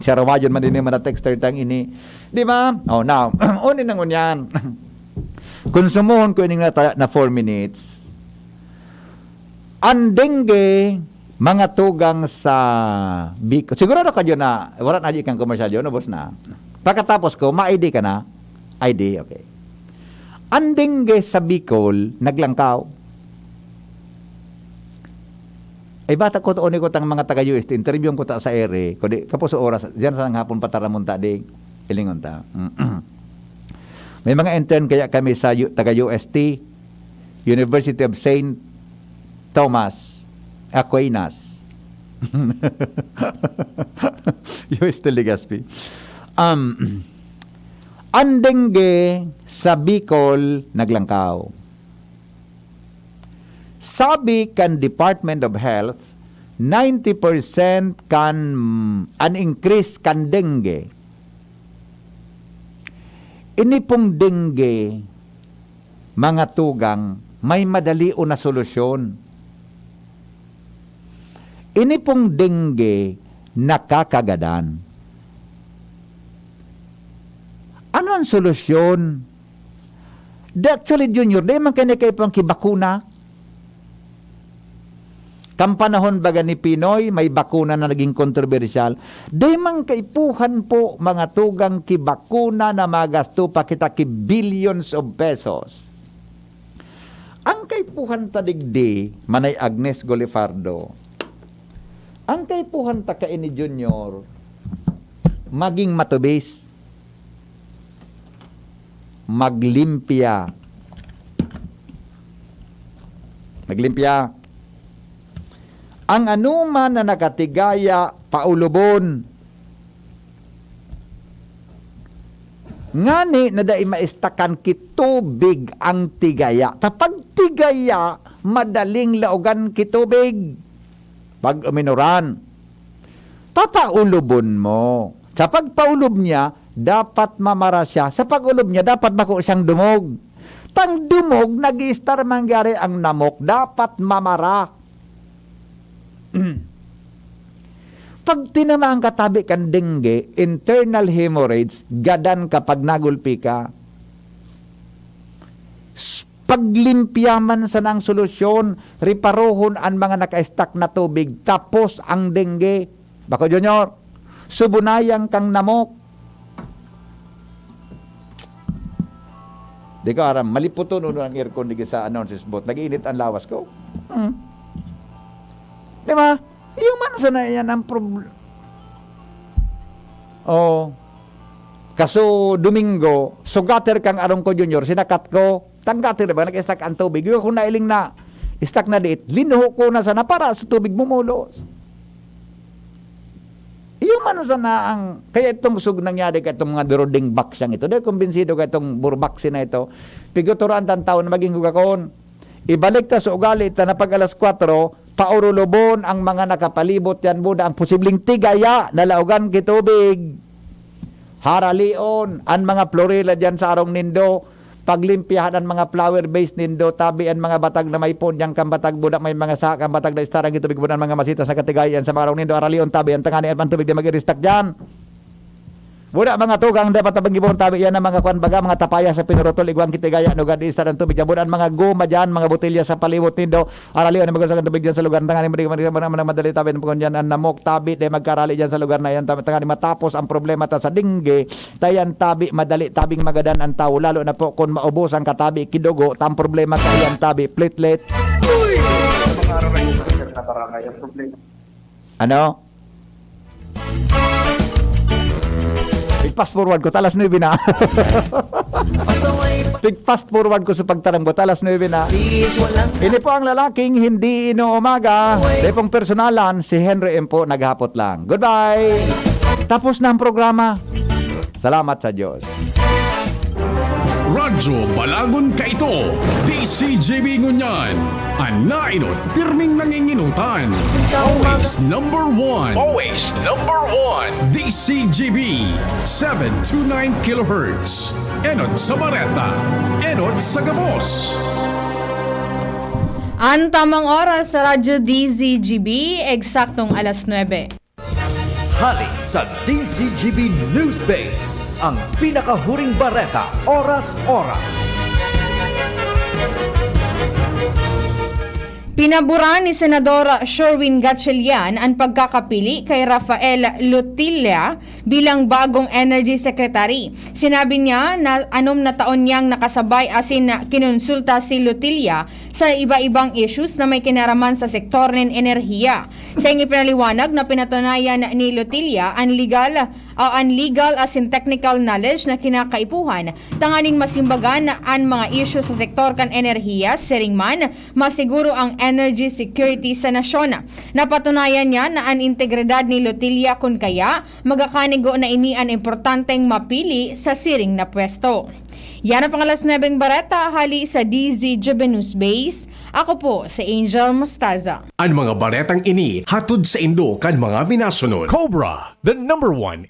Siya rawayon man din yung mga texter tang ini. Di ba? Oh, now, unin na ngunyan. Konsumohon ko ining nata-, na four minutes. Ang dengue, mga tugang sa Bicol. Sigurado ka dyan na, wala na dyan kang commercial yun, ubos na. Pagkatapos ko, ma-I D ka na? I D, okay. Ang dengue sa Bicol, naglangkaw. Ay, bata ko, tuon ko tang mga taga-U S T, interviewon ko ta sa ere, kundi, kapos oras, diyan sa hapon pa taramunta, di, ilingon ta. May mga intern kaya kami sa U-, taga-U S T, University of Saint Thomas Aquinas. U S T Legazpi. Um, ang dengue sa Bicol naglangkaw. Sabi kan Department of Health, ninety percent kan, an increase kan dengue. Ini pong dengue, mga tugang, may madali o na solusyon. Ini pong dengue, nakakagadan. Ano ang solusyon? Di, actually, Junior, di man kayo nagkaipang kibakuna. Kan panahon baga ni Pinoy, may bakuna na naging kontrobersyal. Di man kaipuhan po, mga tugang, kibakuna na magasto pa kita ki billions of pesos. Ang kaipuhan ta digdi, Manay Agnes Golifardo, ang kaipuhan ta kaini, Junior, maging matubis. Maglimpya. Maglimpya. Ang anoman na nakatigaya, paulubon. Ngani na dai maistakan ki tubig ang tigaya. Ta pag tigaya, madaling laogan ki tubig. Pag uminuran, papaulubon mo. Sa pagpaulub niya, dapat mamara siya. Sa pag-ulub niya, dapat bako siyang dumog. Tang dumog, nag-i-star mangyari ang namok, dapat mamara. Pag tinamaan ka tabi kan dengue, internal hemorrhage, gadan ka pag nagulpi ka. S-, paglimpya man sana ang solusyon, reparohon an mga naka-stuck na tubig, tapos ang dengue. Bako, Junior, subunayan kang namok. Di ko aram, maliputon uno ang aircon digi sa announcer's booth. Nag-iinit ang lawas ko. Hmm. Di ba? Human sana yan ang prob-, oh. Kaso, Domingo, sugater kang arong ko, Junior, sinakat ko. Tanggater ba? Nag-stuck ang tubig. Yung kung nailing na, stuck na diit, linuho ko na sana para sa tubig mumulos. Human sana ang, kaya itong sug nangyari ka itong mga duruding baksang ito. Dahil kumbinsido ka itong burbaksi na ito. Piguturan tan tao na maging hugakon. Ibalik ta sa ugali ta na pag alas kwatro, paurulubon ang mga nakapalibot yan, buda ang posibleng tigaya na laogan ki tubig. Haralion an mga florela diyan sa arong nindo. Paglimpyahan an mga flower vase nindo, tabi an mga batag na may puon diyan kan batag, buda may mga saka kan batag na istarang tubig, buda an mga masitas na katigaya sa mga arong nindo, aralion tabi an tangani an tubig di mag-iristak diyan. Buda mga tugang, dapat tabang gibon tabi yan ang mga kwan baga, mga tapaya sa pinurutol, igwang kitigaya, nugad istar ang tubig diyan. Buda an mga goma diyan, mga botelya sa paliwot nindo, aralion na mag-iristak ang tubig diyan sa lugar. Tangani mo di madali tabi ang pagkon diyan, an namok tabi di magkarali diyan sa lugar na yan. Tangani matapos ang problema ta sa dengue, tayan tabi, madali tabing magadan ang tawo, lalo na po kung maubos ang katabi, kidugo, tam problema tayan tabi, platelet. Uy! Sa mga araw na yun, sir, na barangay, ang problema. Ano? Ig-fast forward ko, alas nuebe na. Pasaway pa. Ig-fast forward ko sa pagtarang ko, alas nuebe na. Please, walang Ini po ang lalaking hindi inuumaga. Di pong personalan, si Henry M po naghapot lang. Goodbye! Tapos na ang programa. Salamat sa Diyos. Radyo Balagon Kaito, D C G B ngunyan. An nainot, pirming nanginginutan. Always number one. Always number one. D C G B, seven two nine kilohertz. Enot sa bareta. Enot sa gabos. An tamang oras sa Radyo D Z G B, eksaktong alas nuebe. Hali sa D Z G B News Base, ang pinakahuring bareta, oras-oras. Pinaboran ni Senador Sherwin Gatchalian an pagkakapili kay Rafael Lutilla bilang bagong Energy Secretary. Sinabi niya na anom na taon niyang nakasabay asin na kinonsulta si Lutilla sa iba-ibang issues na may kinaraman sa sektor nin enerhiya. Sa ipinaliwanag na pinatunayan ni Lutilla an legal o an legal asin technical knowledge na kinakaipuhan tanganing masimbagan an mga isyu sa sektor kan enerhiya, siring man masiguro ang energy security sa nasyon. Napatunayan niya na an integridad ni Lotilla kun kaya magakanigo na ini an importanteng mapili sa siring na pwesto. Yan ang pangalas nuebeng bareta hali sa D Z G B News Base. Ako po si Angel Mostaza. An mga baretang ini hatod sa indo kan mga minasunod. Cobra, the number one